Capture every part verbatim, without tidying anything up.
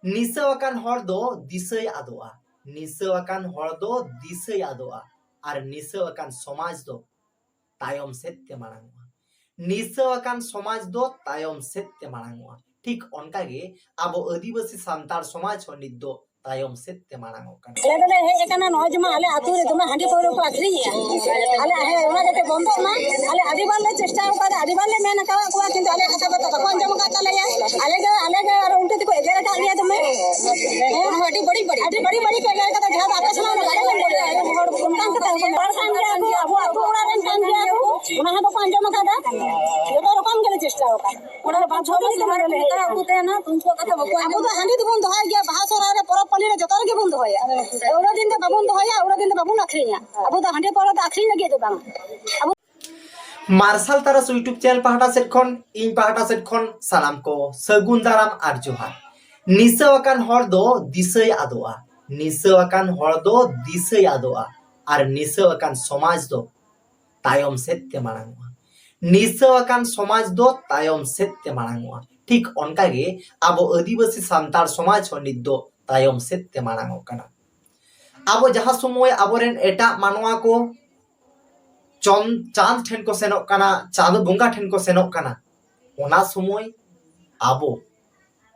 ᱱᱤᱥᱟᱹᱣᱟᱠᱟᱱ ᱦᱚᱲ ᱫᱚ ᱫᱤᱥᱟᱹᱭ ᱟᱫᱚᱜᱼᱟ᱾ ᱱᱤᱥᱟᱹᱣᱟᱠᱟᱱ ᱦᱚᱲ ᱫᱚ ᱫᱤᱥᱟᱹᱭ ᱟᱫᱚᱜᱼᱟ᱾ ᱟᱨ ᱱᱤᱥᱟᱹᱣᱟᱠᱟᱱ ᱥᱚᱢᱟᱡᱽ ᱫᱚ ᱛᱟᱭᱚᱢ ᱥᱮᱫ ᱛᱮ ᱢᱟᱲᱟᱝᱚᱜᱼᱟ᱾ ᱱᱤᱥᱟᱹᱣᱟᱠᱟᱱ ᱥᱚᱢᱟᱡᱽ ᱫᱚ ᱛᱟᱭᱚᱢ ᱥᱮᱫ ᱛᱮ ᱢᱟᱲᱟᱝᱚᱜᱼᱟ᱾ ᱴᱷᱤᱠ ᱚᱱᱠᱟ ᱜᱮ ᱟᱵᱚ ᱟᱹᱫᱤᱵᱟᱹᱥᱤ ᱥᱟᱱᱛᱟᱲ ᱥᱚᱢᱟᱡᱽ ᱦᱚᱸ ᱱᱤᱛ ᱫᱚ ᱛᱟᱭᱚᱢ ᱥᱮᱫ ᱛᱮ ᱢᱟᱲᱟᱝᱚᱜ ᱠᱟᱱᱟ᱾ ᱟᱞᱮ ᱫᱚᱞᱮ ᱦᱮᱡ ᱟᱠᱟᱱᱟ, ᱱᱚᱜᱼᱚᱭ ᱡᱮᱢᱚᱱ ᱟᱞᱮ ᱟᱹᱛᱩ ᱨᱮ ᱫᱚᱢᱮ ᱦᱟᱺᱰᱤ ᱯᱟᱹᱣᱨᱟᱹ ᱠᱚ ᱟᱹᱠᱷᱨᱤᱧᱮᱜᱼᱟ᱾ ᱟᱞᱮ, ᱦᱮᱸ, ᱚᱱᱟ ᱡᱟᱛᱮ ᱵᱚᱱᱫᱚᱜ ᱢᱟ᱾ ᱟᱞᱮ ᱟᱹᱰᱤ ᱵᱟᱨ ᱞᱮ ᱪᱮᱥᱴᱟ ᱟᱠᱟᱫᱟ, ᱟᱹᱰᱤ ᱵᱟᱨ ᱞᱮ ᱢᱮᱱ ᱟᱠᱟᱫ ᱠᱚᱣᱟ, ᱠᱤᱱᱛᱩ ᱟᱞᱮᱭᱟᱜ ᱠᱟᱛᱷᱟ ᱫᱚ ᱵᱟᱠᱚ ᱟᱸᱡᱚᱢ ᱟᱠᱟᱫ ᱛᱟᱞᱮᱭᱟ᱾ ᱟᱞᱮ ᱜᱮ, ᱟᱞᱮ ᱜᱮ ᱟᱨ ᱩᱞᱴᱟᱹ ᱛᱮᱠᱚ ᱮᱜᱮᱨ ᱟᱠᱟᱫ ᱞᱮᱭᱟ ᱫᱚᱢᱮ᱾ ᱦᱮᱸ, ᱟᱹᱰᱤ ᱵᱟᱹᱲᱤᱡ ᱵᱟᱹᱲᱤᱡ, ᱟᱹᱰᱤ ᱵᱟᱹᱲᱤᱡ ᱵᱟᱹᱲᱤᱡ ᱠᱚ ᱮᱜᱮᱨ ᱟᱠᱟᱫᱟ, ᱡᱟᱦᱟᱸ ᱫᱚ ᱟᱯᱮ ᱥᱟᱢᱟᱝ ᱨᱮ ᱵᱟᱞᱮ ᱢᱮᱱ ᱫᱟᱲᱮᱭᱟᱜᱼᱟ᱾ ᱦᱚᱲ ᱚᱱᱠᱟᱱ ᱠᱟᱛᱷᱟ ᱠᱚ, ᱦᱚᱲ ᱠᱟᱱ ᱜᱮᱭᱟ ᱠᱚ, ᱟᱵᱚ ᱟᱹᱛᱩ ᱚᱲᱟᱜ ᱨᱮᱱ ᱠᱟᱱ ᱜᱮᱭᱟ ᱠᱚ, ᱚᱱᱟ ᱦᱚᱸ ᱵᱟᱠᱚ ᱟᱸᱡᱚᱢ ᱟᱠᱟᱫᱟ᱾ ᱡᱚᱛᱚ ᱨᱚᱠᱚᱢ ᱜᱮᱞᱮ ᱪᱮᱥᱴᱟ ᱟᱠᱟᱫᱟ᱾ ᱚᱱᱟ ᱫᱚ ᱵᱟᱨ ᱪᱷᱚ ᱫᱤᱱ ᱠᱚ ᱛᱟᱦᱮᱱᱟ, ᱩᱱᱠᱩ ᱠᱟᱛᱷᱟ ᱵᱟᱠᱚ ᱟᱵᱚ ᱫᱚ ᱦᱟᱺᱰᱤ ᱫᱚᱵᱚᱱ ᱫᱚᱦᱚᱭ ᱜᱮᱭᱟ, ᱵᱟᱦᱟ ᱥᱚᱦᱨᱟᱭ ᱨᱮ, ᱯᱚᱨᱚᱵᱽ ᱯᱟᱹᱞᱤ ᱨᱮ, ᱡᱚᱛᱚ ᱨᱮᱜᱮ ᱵᱚᱱ ᱫᱚᱦᱚᱭᱟ᱾ ᱩᱲᱟᱹ ᱫᱤᱱ ᱫᱚ ᱵᱟᱵᱚᱱ ᱫᱚᱦᱚᱭᱟ, ᱩᱲᱟᱹ ᱫᱤᱱ ᱫᱚ ᱵᱟᱵᱚᱱ ᱟᱹᱠᱷᱨᱤᱧᱟ᱾ ᱟᱵᱚ ᱫᱚ ᱦᱟᱺᱰᱤ ᱯᱟᱹᱣᱨᱟᱹ ᱫᱚ ᱟᱹᱠᱷᱨᱤᱧ ᱞᱟᱹᱜᱤᱫ ᱫᱚ ᱵᱟᱝ᱾ ᱟᱵᱚ ᱢᱟᱨᱥᱟᱞ ᱛᱟᱨᱟᱥ YouTube channel ᱯᱟᱦᱴᱟ ᱥᱮᱫ ᱠᱷᱚᱱ, ᱤᱧ ᱯᱟᱦᱴᱟ ᱥᱮᱫ ᱠᱷᱚᱱ ᱥᱟᱱᱟᱢ ᱠᱚ ᱥᱟᱹᱜᱩᱱ ᱫᱟᱨᱟᱢ ᱟᱨ ᱡᱚᱦᱟᱨ᱾ ᱱᱤᱥᱟᱹᱣᱟᱠᱟᱱ ᱦᱚᱲ ᱫᱚ ᱫᱤᱥᱟᱹᱭ ᱟᱫᱚᱜᱼᱟ᱾ ᱱᱤᱥᱟᱹᱣᱟᱠᱟᱱ ᱦᱚᱲ ᱫᱚ ᱫᱤᱥᱟᱹᱭ ᱟᱫᱚᱜᱼᱟ᱾ ᱟᱨ ᱱᱤᱥᱟᱹᱣᱟᱠᱟᱱ ᱥᱚᱢᱟᱡᱽ ᱫᱚ ᱛᱟᱭᱚᱢ ᱥᱮᱫ ᱛᱮ ᱢᱟᱲᱟᱝᱚᱜᱼᱟ᱾ ᱱᱤᱥᱟᱹᱣᱟᱠᱟᱱ ᱥᱚᱢᱟᱡᱽ ᱫᱚ ᱛᱟᱭᱚᱢ ᱥᱮᱫ ᱛᱮ ᱢᱟᱲᱟᱝᱚᱜᱼᱟ᱾ ᱴᱷᱤᱠ ᱚᱱᱠᱟ ᱜᱮ ᱟᱵᱚ ᱟᱹᱫᱤᱵᱟᱹᱥᱤ ᱥᱟᱱᱛᱟᱲ ᱥᱚᱢᱟᱡᱽ ᱦᱚᱸ ᱱᱤᱛ ᱫᱚ ᱛᱟᱭᱚᱢ ᱥᱮᱫ ᱛᱮ ᱢᱟᱲᱟᱝᱚᱜ ᱠᱟᱱᱟ᱾ ᱟᱵᱚ ᱡᱟᱦᱟᱸ ᱥᱚᱢᱚᱭ ᱟᱵᱚᱨᱮᱱ ᱮᱴᱟᱜ ᱢᱟᱱᱣᱟ ᱠᱚ ᱪᱚᱱ-, ᱪᱟᱸᱫᱽ ᱴᱷᱮᱱ ᱠᱚ ᱥᱮᱱᱚᱜ ᱠᱟᱱᱟ, ᱪᱟᱸᱫᱽ ᱵᱚᱸᱜᱟ ᱴᱷᱮᱱ ᱠᱚ ᱥᱮᱱᱚᱜ ᱠᱟᱱᱟ, ᱚᱱᱟ ᱥᱚᱢᱚᱭ ᱟᱵᱚ,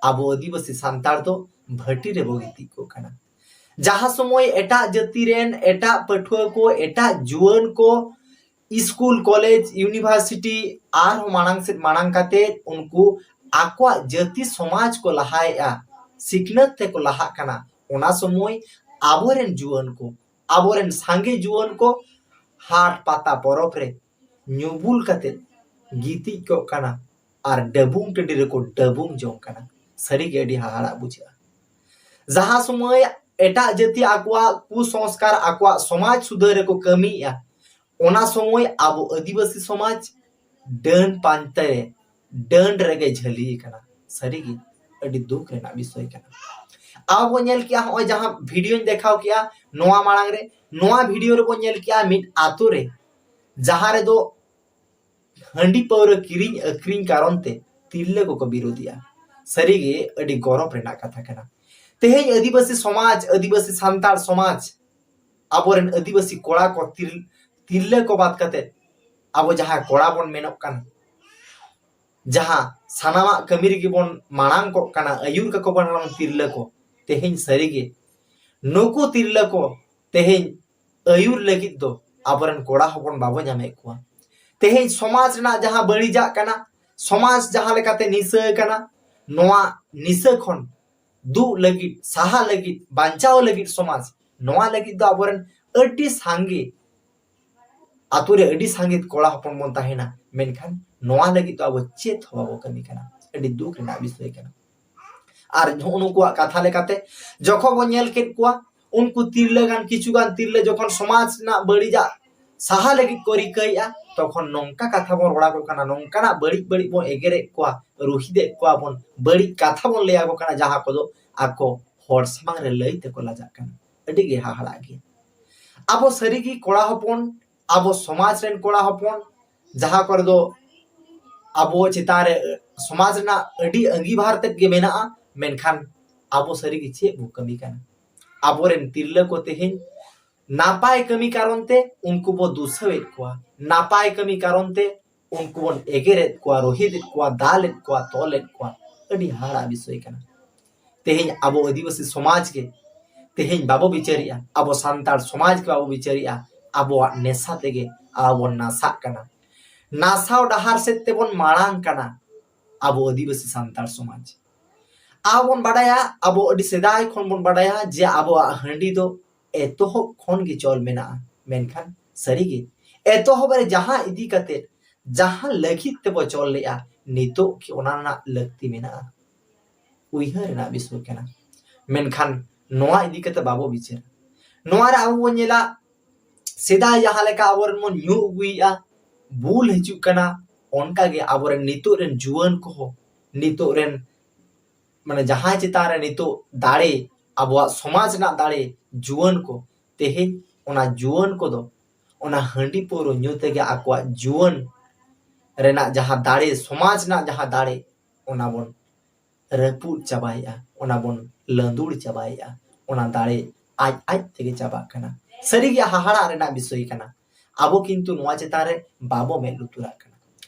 ᱟᱵᱚ ᱟᱹᱫᱤᱵᱟᱹᱥᱤ ᱥᱟᱱᱛᱟᱲ ᱫᱚ ᱵᱷᱟᱹᱴᱤ ᱨᱮᱵᱚ ᱜᱤᱛᱤᱡ ᱠᱚᱜ ᱠᱟᱱᱟ᱾ ᱡᱟᱦᱟᱸ ᱥᱚᱢᱚᱭ ᱮᱴᱟᱜ ᱡᱟᱹᱛᱤ ᱨᱮᱱ ᱮᱴᱟᱜ ᱯᱟᱹᱴᱷᱩᱣᱟᱹ ᱠᱚ, ᱮᱴᱟᱜ ᱡᱩᱣᱟᱹᱱ ᱠᱚ ᱥᱠᱩᱞ, ᱠᱚᱞᱮᱡᱽ, ᱤᱭᱩᱱᱤᱵᱷᱟᱨᱥᱤᱴᱤ ᱟᱨᱦᱚᱸ ᱢᱟᱲᱟᱝ ᱥᱮᱫ ᱢᱟᱲᱟᱝ ᱠᱟᱛᱮ ᱩᱱᱠᱩ ᱟᱠᱚᱣᱟᱜ ᱡᱟᱹᱛᱤ ᱥᱚᱢᱟᱡᱽ ᱠᱚ ᱞᱟᱦᱟᱭᱮᱫᱼᱟ, ᱥᱤᱠᱷᱱᱟᱹᱛ ᱛᱮᱠᱚ ᱞᱟᱦᱟᱜ ᱠᱟᱱᱟ, ᱚᱱᱟ ᱥᱚᱢᱚᱭ ᱟᱵᱚᱨᱮᱱ ᱡᱩᱣᱟᱹᱱ ᱠᱚ, ᱟᱵᱚᱨᱮᱱ ᱥᱟᱸᱜᱮ ᱡᱩᱣᱟᱹᱱ ᱠᱚ ᱦᱟᱴ ᱯᱟᱛᱟ ᱯᱚᱨᱚᱵᱽ ᱨᱮ ᱧᱩ ᱵᱩᱞ ᱠᱟᱛᱮ ᱜᱤᱛᱤᱡ ᱠᱚᱜ ᱠᱟᱱᱟ ᱟᱨ ᱰᱟᱹᱵᱩᱝ ᱴᱟᱺᱰᱤ ᱨᱮᱠᱚ ᱰᱟᱹᱵᱩᱝ ᱡᱚᱝ ᱠᱟᱱᱟ᱾ ᱥᱟᱹᱨᱤᱜᱮ ᱟᱹᱰᱤ ᱦᱟᱦᱟᱲᱟᱜ ᱵᱩᱡᱷᱟᱹᱜᱼᱟ᱾ ᱡᱟᱦᱟᱸ ᱥᱚᱢᱚᱭ ᱮᱴᱟᱜ ᱡᱟᱹᱛᱤ ᱟᱠᱚᱣᱟᱜ ᱠᱩᱥᱚᱝᱥᱠᱟᱨ, ᱟᱠᱚᱣᱟᱜ ᱥᱚᱢᱟᱡᱽ ᱥᱩᱫᱷᱟᱹᱨ ᱨᱮᱠᱚ ᱠᱟᱹᱢᱤᱭᱮᱫᱼᱟ, ᱚᱱᱟ ᱥᱚᱢᱚᱭ ᱟᱵᱚ ᱟᱹᱫᱤᱵᱟᱹᱥᱤ ᱥᱚᱢᱟᱡᱽ ᱰᱟᱹᱱ ᱯᱟᱱᱛᱮ ᱨᱮ, ᱰᱟᱹᱱ ᱨᱮᱜᱮ ᱡᱷᱟᱹᱞᱤ ᱟᱠᱟᱱᱟ᱾ ᱥᱟᱹᱨᱤᱜᱮ ᱟᱹᱰᱤ ᱫᱩᱠ ᱨᱮᱱᱟᱜ ᱵᱤᱥᱚᱭ ᱠᱟᱱᱟ᱾ ᱟᱵᱚ ᱵᱚ ᱧᱮᱞ ᱠᱮᱜᱼᱟ, ᱱᱚᱜᱼᱚᱭ ᱡᱟᱦᱟᱸ ᱵᱷᱤᱰᱤᱭᱳᱧ ᱫᱮᱠᱷᱟᱣ ᱠᱮᱜᱼᱟ ᱱᱚᱣᱟ ᱢᱟᱲᱟᱝ ᱨᱮ, ᱱᱚᱣᱟ ᱵᱷᱤᱰᱤᱭᱳ ᱨᱮᱵᱚ ᱧᱮᱞ ᱠᱮᱜᱼᱟ ᱢᱤᱫ ᱟᱛᱳ ᱨᱮ, ᱡᱟᱦᱟᱸ ᱨᱮᱫᱚ ᱦᱟᱺᱰᱤ ᱯᱟᱹᱣᱨᱟᱹ ᱠᱤᱨᱤᱧ ᱟᱹᱠᱷᱨᱤᱧ ᱠᱟᱨᱚᱱ ᱛᱮ ᱛᱤᱨᱞᱟᱹ ᱠᱚᱠᱚ ᱵᱤᱨᱳᱫᱷᱮᱜᱼᱟ᱾ ᱥᱟᱹᱨᱤᱜᱮ ᱟᱹᱰᱤ ᱜᱚᱨᱚᱵᱽ ᱨᱮᱱᱟᱜ ᱠᱟᱛᱷᱟ ᱠᱟᱱᱟ᱾ ᱛᱮᱦᱮᱧ ᱟᱹᱫᱤᱵᱟᱹᱥᱤ ᱥᱚᱢᱟᱡᱽ, ᱟᱹᱫᱤᱵᱟᱹᱥᱤ ᱥᱟᱱᱛᱟᱲ ᱥᱚᱢᱟᱡᱽ, ᱟᱵᱚᱨᱮᱱ ᱟᱹᱫᱤᱵᱟᱹᱥᱤ ᱠᱚᱲᱟ ᱠᱚ, ᱛᱤᱨ-, ᱛᱤᱨᱞᱟᱹ ᱠᱚ ᱵᱟᱫ ᱠᱟᱛᱮ ᱟᱵᱚ ᱡᱟᱦᱟᱸ ᱠᱚᱲᱟ ᱵᱚᱱ ᱢᱮᱱᱚᱜ ᱠᱟᱱ, ᱡᱟᱦᱟᱸ ᱥᱟᱱᱟᱢᱟᱜ ᱠᱟᱹᱢᱤ ᱨᱮᱜᱮ ᱵᱚᱱ ᱢᱟᱲᱟᱝ ᱠᱚᱜ ᱠᱟᱱᱟ, ᱟᱹᱭᱩᱨ ᱠᱟᱠᱚ ᱠᱟᱱᱟ ᱵᱚᱱ ᱛᱤᱨᱞᱟᱹ ᱠᱚ, ᱛᱮᱦᱮᱧ ᱥᱟᱹᱨᱤᱜᱮ ᱱᱩᱠᱩ ᱛᱤᱨᱞᱟᱹ ᱠᱚ ᱛᱮᱦᱮᱧ ᱟᱹᱭᱩᱨ ᱞᱟᱹᱜᱤᱫ ᱫᱚ ᱟᱵᱚᱨᱮᱱ ᱠᱚᱲᱟ ᱦᱚᱯᱚᱱ ᱵᱟᱵᱚ ᱧᱟᱢᱮᱫ ᱠᱚᱣᱟ᱾ ᱛᱮᱦᱮᱧ ᱥᱚᱢᱟᱡᱽ ᱨᱮᱱᱟᱜ ᱡᱟᱦᱟᱸ ᱵᱟᱹᱲᱤᱡᱟᱜ ᱠᱟᱱᱟ, ᱥᱚᱢᱟᱡᱽ ᱡᱟᱦᱟᱸ ᱞᱮᱠᱟᱛᱮ ᱱᱤᱥᱟᱹ ᱠᱟᱱᱟ, ᱱᱚᱣᱟ ᱱᱤᱥᱟᱹ ᱠᱷᱚᱱ ᱫᱩᱜ ᱞᱟᱹᱜᱤᱫ, ᱥᱟᱦᱟ ᱞᱟᱹᱜᱤᱫ, ᱵᱟᱧᱪᱟᱣ ᱞᱟᱹᱜᱤᱫ ᱥᱚᱢᱟᱡᱽ, ᱱᱚᱣᱟ ᱞᱟᱹᱜᱤᱫ ᱫᱚ ᱟᱵᱚᱨᱮᱱ ᱟᱹᱰᱤ ᱥᱟᱸᱜᱮ, ᱟᱛᱳ ᱨᱮ ᱟᱹᱰᱤ ᱥᱟᱸᱜᱮ ᱠᱚᱲᱟ ᱦᱚᱯᱚᱱ ᱵᱚᱱ ᱛᱟᱦᱮᱱᱟ, ᱢᱮᱱᱠᱷᱟᱱ ᱱᱚᱣᱟ ᱞᱟᱹᱜᱤᱫ ᱫᱚ ᱟᱵᱚ ᱪᱮᱫ ᱦᱚᱸ ᱵᱟᱵᱚ ᱠᱟᱹᱢᱤ ᱠᱟᱱᱟ᱾ ᱟᱹᱰᱤ ᱫᱩᱠ ᱨᱮᱱᱟᱜ ᱵᱤᱥᱚᱭ ᱠᱟᱱᱟ᱾ ᱟᱨ ᱱᱩᱜᱼᱩ ᱱᱩᱠᱩᱣᱟᱜ ᱠᱟᱛᱷᱟ ᱞᱮᱠᱟᱛᱮ ᱡᱚᱠᱷᱚᱱ ᱵᱚᱱ ᱧᱮᱞ ᱠᱮᱫ ᱠᱚᱣᱟ, ᱩᱱᱠᱩ ᱛᱤᱨᱞᱟᱹ ᱜᱟᱱ, ᱠᱤᱪᱷᱩ ᱜᱟᱱ ᱛᱤᱨᱞᱟᱹ ᱡᱚᱠᱷᱚᱱ ᱥᱚᱢᱟᱡᱽ ᱨᱮᱱᱟᱜ ᱵᱟᱹᱲᱤᱡᱟᱜ ᱥᱟᱦᱟ ᱞᱟᱹᱜᱤᱫ ᱠᱚ ᱨᱤᱠᱟᱹᱭᱮᱫᱼᱟ, ᱛᱚᱠᱷᱚᱱ ᱱᱚᱝᱠᱟ ᱠᱟᱛᱷᱟ ᱵᱚᱱ ᱨᱚᱲ ᱟᱠᱚ ᱠᱟᱱᱟ, ᱱᱚᱝᱠᱟᱱᱟᱜ ᱵᱟᱹᱲᱤᱡ ᱵᱟᱹᱲᱤᱡ ᱵᱚᱱ ᱮᱜᱮᱨᱮᱫ ᱠᱚᱣᱟ, ᱨᱩᱦᱤᱫᱮᱫ ᱠᱚᱣᱟ ᱵᱚᱱ, ᱵᱟᱹᱲᱤᱡ ᱠᱟᱛᱷᱟ ᱵᱚᱱ ᱞᱟᱹᱭ ᱟᱠᱚ ᱠᱟᱱᱟ, ᱡᱟᱦᱟᱸ ᱠᱚᱫᱚ ᱟᱠᱚ ᱦᱚᱲ ᱥᱟᱢᱟᱝ ᱨᱮ ᱞᱟᱹᱭ ᱛᱮᱠᱚ ᱞᱟᱡᱟᱜ ᱠᱟᱱᱟ᱾ ᱟᱹᱰᱤ ᱜᱮ ᱦᱟᱦᱟᱲᱟᱜ ᱜᱮ᱾ ᱟᱵᱚ ᱥᱟᱹᱨᱤᱜᱮ ᱠᱚᱲᱟ ᱦᱚᱯᱚᱱ, ᱟᱵᱚ ᱥᱚᱢᱟᱡᱽ ᱨᱮᱱ ᱠᱚᱲᱟ ᱦᱚᱯᱚᱱ, ᱡᱟᱦᱟᱸ ᱠᱚᱨᱮ ᱫᱚ ᱟᱵᱚ ᱪᱮᱛᱟᱱ ᱨᱮ ᱥᱚᱢᱟᱡᱽ ᱨᱮᱱᱟᱜ ᱟᱹᱰᱤ ᱟᱹᱝᱜᱤᱵᱷᱟᱨ ᱛᱮᱫ ᱜᱮ ᱢᱮᱱᱟᱜᱼᱟ, ᱢᱮᱱᱠᱷᱟᱱ ᱟᱵᱚ ᱥᱟᱹᱨᱤᱜᱮ ᱪᱮᱫ ᱵᱚ ᱠᱟᱹᱢᱤ ᱠᱟᱱᱟ? ᱟᱵᱚᱨᱮᱱ ᱛᱤᱨᱞᱟᱹ ᱠᱚ ᱛᱮᱦᱮᱧ ᱱᱟᱯᱟᱭ ᱠᱟᱹᱢᱤ ᱠᱟᱨᱚᱱ ᱛᱮ ᱩᱱᱠᱩ ᱵᱚ ᱫᱩᱥᱟᱹᱣᱮᱫ ᱠᱚᱣᱟ, ᱱᱟᱯᱟᱭ ᱠᱟᱹᱢᱤ ᱠᱟᱨᱚᱱ ᱛᱮ ᱩᱱᱠᱩ ᱵᱚᱱ ᱮᱜᱮᱨᱮᱫ ᱠᱚᱣᱟ, ᱨᱳᱦᱮᱫᱮᱫ ᱠᱚᱣᱟ, ᱫᱟᱞᱮᱫ ᱠᱚᱣᱟ, ᱛᱚᱞᱮᱫ ᱠᱚᱣᱟ᱾ ᱟᱹᱰᱤ ᱦᱟᱦᱟᱲᱟᱜ ᱵᱤᱥᱚᱭ ᱠᱟᱱᱟ᱾ ᱛᱮᱦᱮᱧ ᱟᱵᱚ ᱟᱹᱫᱤᱵᱟᱹᱥᱤ ᱥᱚᱢᱟᱡᱽ ᱜᱮ ᱛᱮᱦᱮᱧ ᱵᱟᱵᱚ ᱵᱤᱪᱟᱹᱨᱮᱜᱼᱟ, ᱟᱵᱚ ᱥᱟᱱᱛᱟᱲ ᱥᱚᱢᱟᱡᱽ ᱜᱮ ᱵᱟᱵᱚ ᱵᱤᱪᱟᱹᱨᱮᱜᱼᱟ, ᱟᱵᱚᱣᱟᱜ ᱱᱮᱥᱟ ᱛᱮᱜᱮ ᱟᱵᱚ ᱵᱚᱱ ᱱᱟᱥᱟᱜ ᱠᱟᱱᱟ᱾ ᱱᱟᱥᱟᱣ ᱰᱟᱦᱟᱨ ᱥᱮᱫ ᱛᱮᱵᱚᱱ ᱢᱟᱲᱟᱝ ᱠᱟᱱᱟ ᱟᱵᱚ ᱟᱹᱫᱤᱵᱟᱹᱥᱤ ᱥᱟᱱᱛᱟᱲ ᱥᱚᱢᱟᱡᱽ᱾ ᱟᱵᱚ ᱵᱚᱱ ᱵᱟᱰᱟᱭᱟ, ᱟᱵᱚ ᱟᱹᱰᱤ ᱥᱮᱫᱟᱭ ᱠᱷᱚᱱ ᱵᱚᱱ ᱵᱟᱰᱟᱭᱟ ᱡᱮ ᱟᱵᱚᱣᱟᱜ ᱦᱟᱺᱰᱤ ᱫᱚ ᱮᱛᱚᱦᱚᱵ ᱠᱷᱚᱱ ᱜᱮ ᱪᱚᱞ ᱢᱮᱱᱟᱜᱼᱟ, ᱢᱮᱱᱠᱷᱟᱱ ᱥᱟᱹᱨᱤᱜᱮ ᱮᱛᱚᱦᱚᱵ ᱨᱮ ᱡᱟᱦᱟᱸ ᱤᱫᱤ ᱠᱟᱛᱮ ᱡᱟᱦᱟᱸ ᱞᱟᱹᱜᱤᱫ ᱛᱮᱵᱚ ᱪᱚᱞ ᱞᱮᱜᱼᱟ, ᱱᱤᱛᱚᱜ ᱠᱤ ᱚᱱᱟ ᱨᱮᱱᱟᱜ ᱞᱟᱹᱠᱛᱤ ᱢᱮᱱᱟᱜᱼᱟ? ᱩᱭᱦᱟᱹᱨ ᱨᱮᱱᱟᱜ ᱵᱤᱥᱚᱭ ᱠᱟᱱᱟ᱾ ᱢᱮᱱᱠᱷᱟᱱ ᱱᱚᱣᱟ ᱤᱫᱤ ᱠᱟᱛᱮ ᱵᱟᱵᱚ ᱵᱤᱪᱟᱹᱨᱟ᱾ ᱱᱚᱣᱟ ᱨᱮ ᱟᱵᱚ ᱵᱚᱱ ᱧᱮᱞᱟ, ᱥᱮᱫᱟᱭ ᱡᱟᱦᱟᱸ ᱞᱮᱠᱟ ᱟᱵᱚᱨᱮᱱ ᱵᱚᱱ ᱧᱩ ᱟᱹᱜᱩᱭᱮᱫᱼᱟ, ᱵᱩᱞ ᱦᱤᱡᱩᱜ ᱠᱟᱱᱟ, ᱚᱱᱠᱟᱜᱮ ᱟᱵᱚᱨᱮᱱ ᱱᱤᱛᱚᱜ ᱨᱮᱱ ᱡᱩᱣᱟᱹᱱ ᱠᱚᱦᱚᱸ, ᱱᱤᱛᱚᱜ ᱨᱮᱱ, ᱢᱟᱱᱮ, ᱡᱟᱦᱟᱸᱭ ᱪᱮᱛᱟᱱ ᱨᱮ ᱱᱤᱛᱚᱜ ᱫᱟᱲᱮ, ᱟᱵᱚᱣᱟᱜ ᱥᱚᱢᱟᱡᱽ ᱨᱮᱱᱟᱜ ᱫᱟᱲᱮ, ᱡᱩᱣᱟᱹᱱ ᱠᱚ, ᱛᱮᱦᱮᱧ ᱚᱱᱟ ᱡᱩᱣᱟᱹᱱ ᱠᱚᱫᱚ ᱚᱱᱟ ᱦᱟᱺᱰᱤ ᱯᱟᱹᱣᱨᱟᱹ ᱧᱩ ᱛᱮᱜᱮ ᱟᱠᱚᱣᱟᱜ ᱡᱩᱣᱟᱹᱱ ᱨᱮᱱᱟᱜ ᱡᱟᱦᱟᱸ ᱫᱟᱲᱮ, ᱥᱚᱢᱟᱡᱽ ᱨᱮᱱᱟᱜ ᱡᱟᱦᱟᱸ ᱫᱟᱲᱮ, ᱚᱱᱟ ᱵᱚᱱ ᱨᱟᱹᱯᱩᱫ ᱪᱟᱵᱟᱭᱮᱫᱼᱟ, ᱚᱱᱟ ᱵᱚᱱ ᱞᱟᱹᱸᱫᱩᱲ ᱪᱟᱵᱟᱭᱮᱫᱼᱟ, ᱚᱱᱟ ᱫᱟᱲᱮ ᱟᱡ ᱟᱡ ᱛᱮᱜᱮ ᱪᱟᱵᱟᱜ ᱠᱟᱱᱟ᱾ ᱥᱟᱹᱨᱤᱜᱮ ᱦᱟᱦᱟᱲᱟᱜ ᱨᱮᱱᱟᱜ ᱵᱤᱥᱚᱭ ᱠᱟᱱᱟ᱾ ᱟᱵᱚ ᱠᱤᱱᱛᱩ ᱱᱚᱣᱟ ᱪᱮᱛᱟᱱ ᱨᱮ ᱵᱟᱵᱚ ᱢᱮᱫ ᱞᱩᱛᱩᱨᱟᱜ ᱠᱟᱱᱟ᱾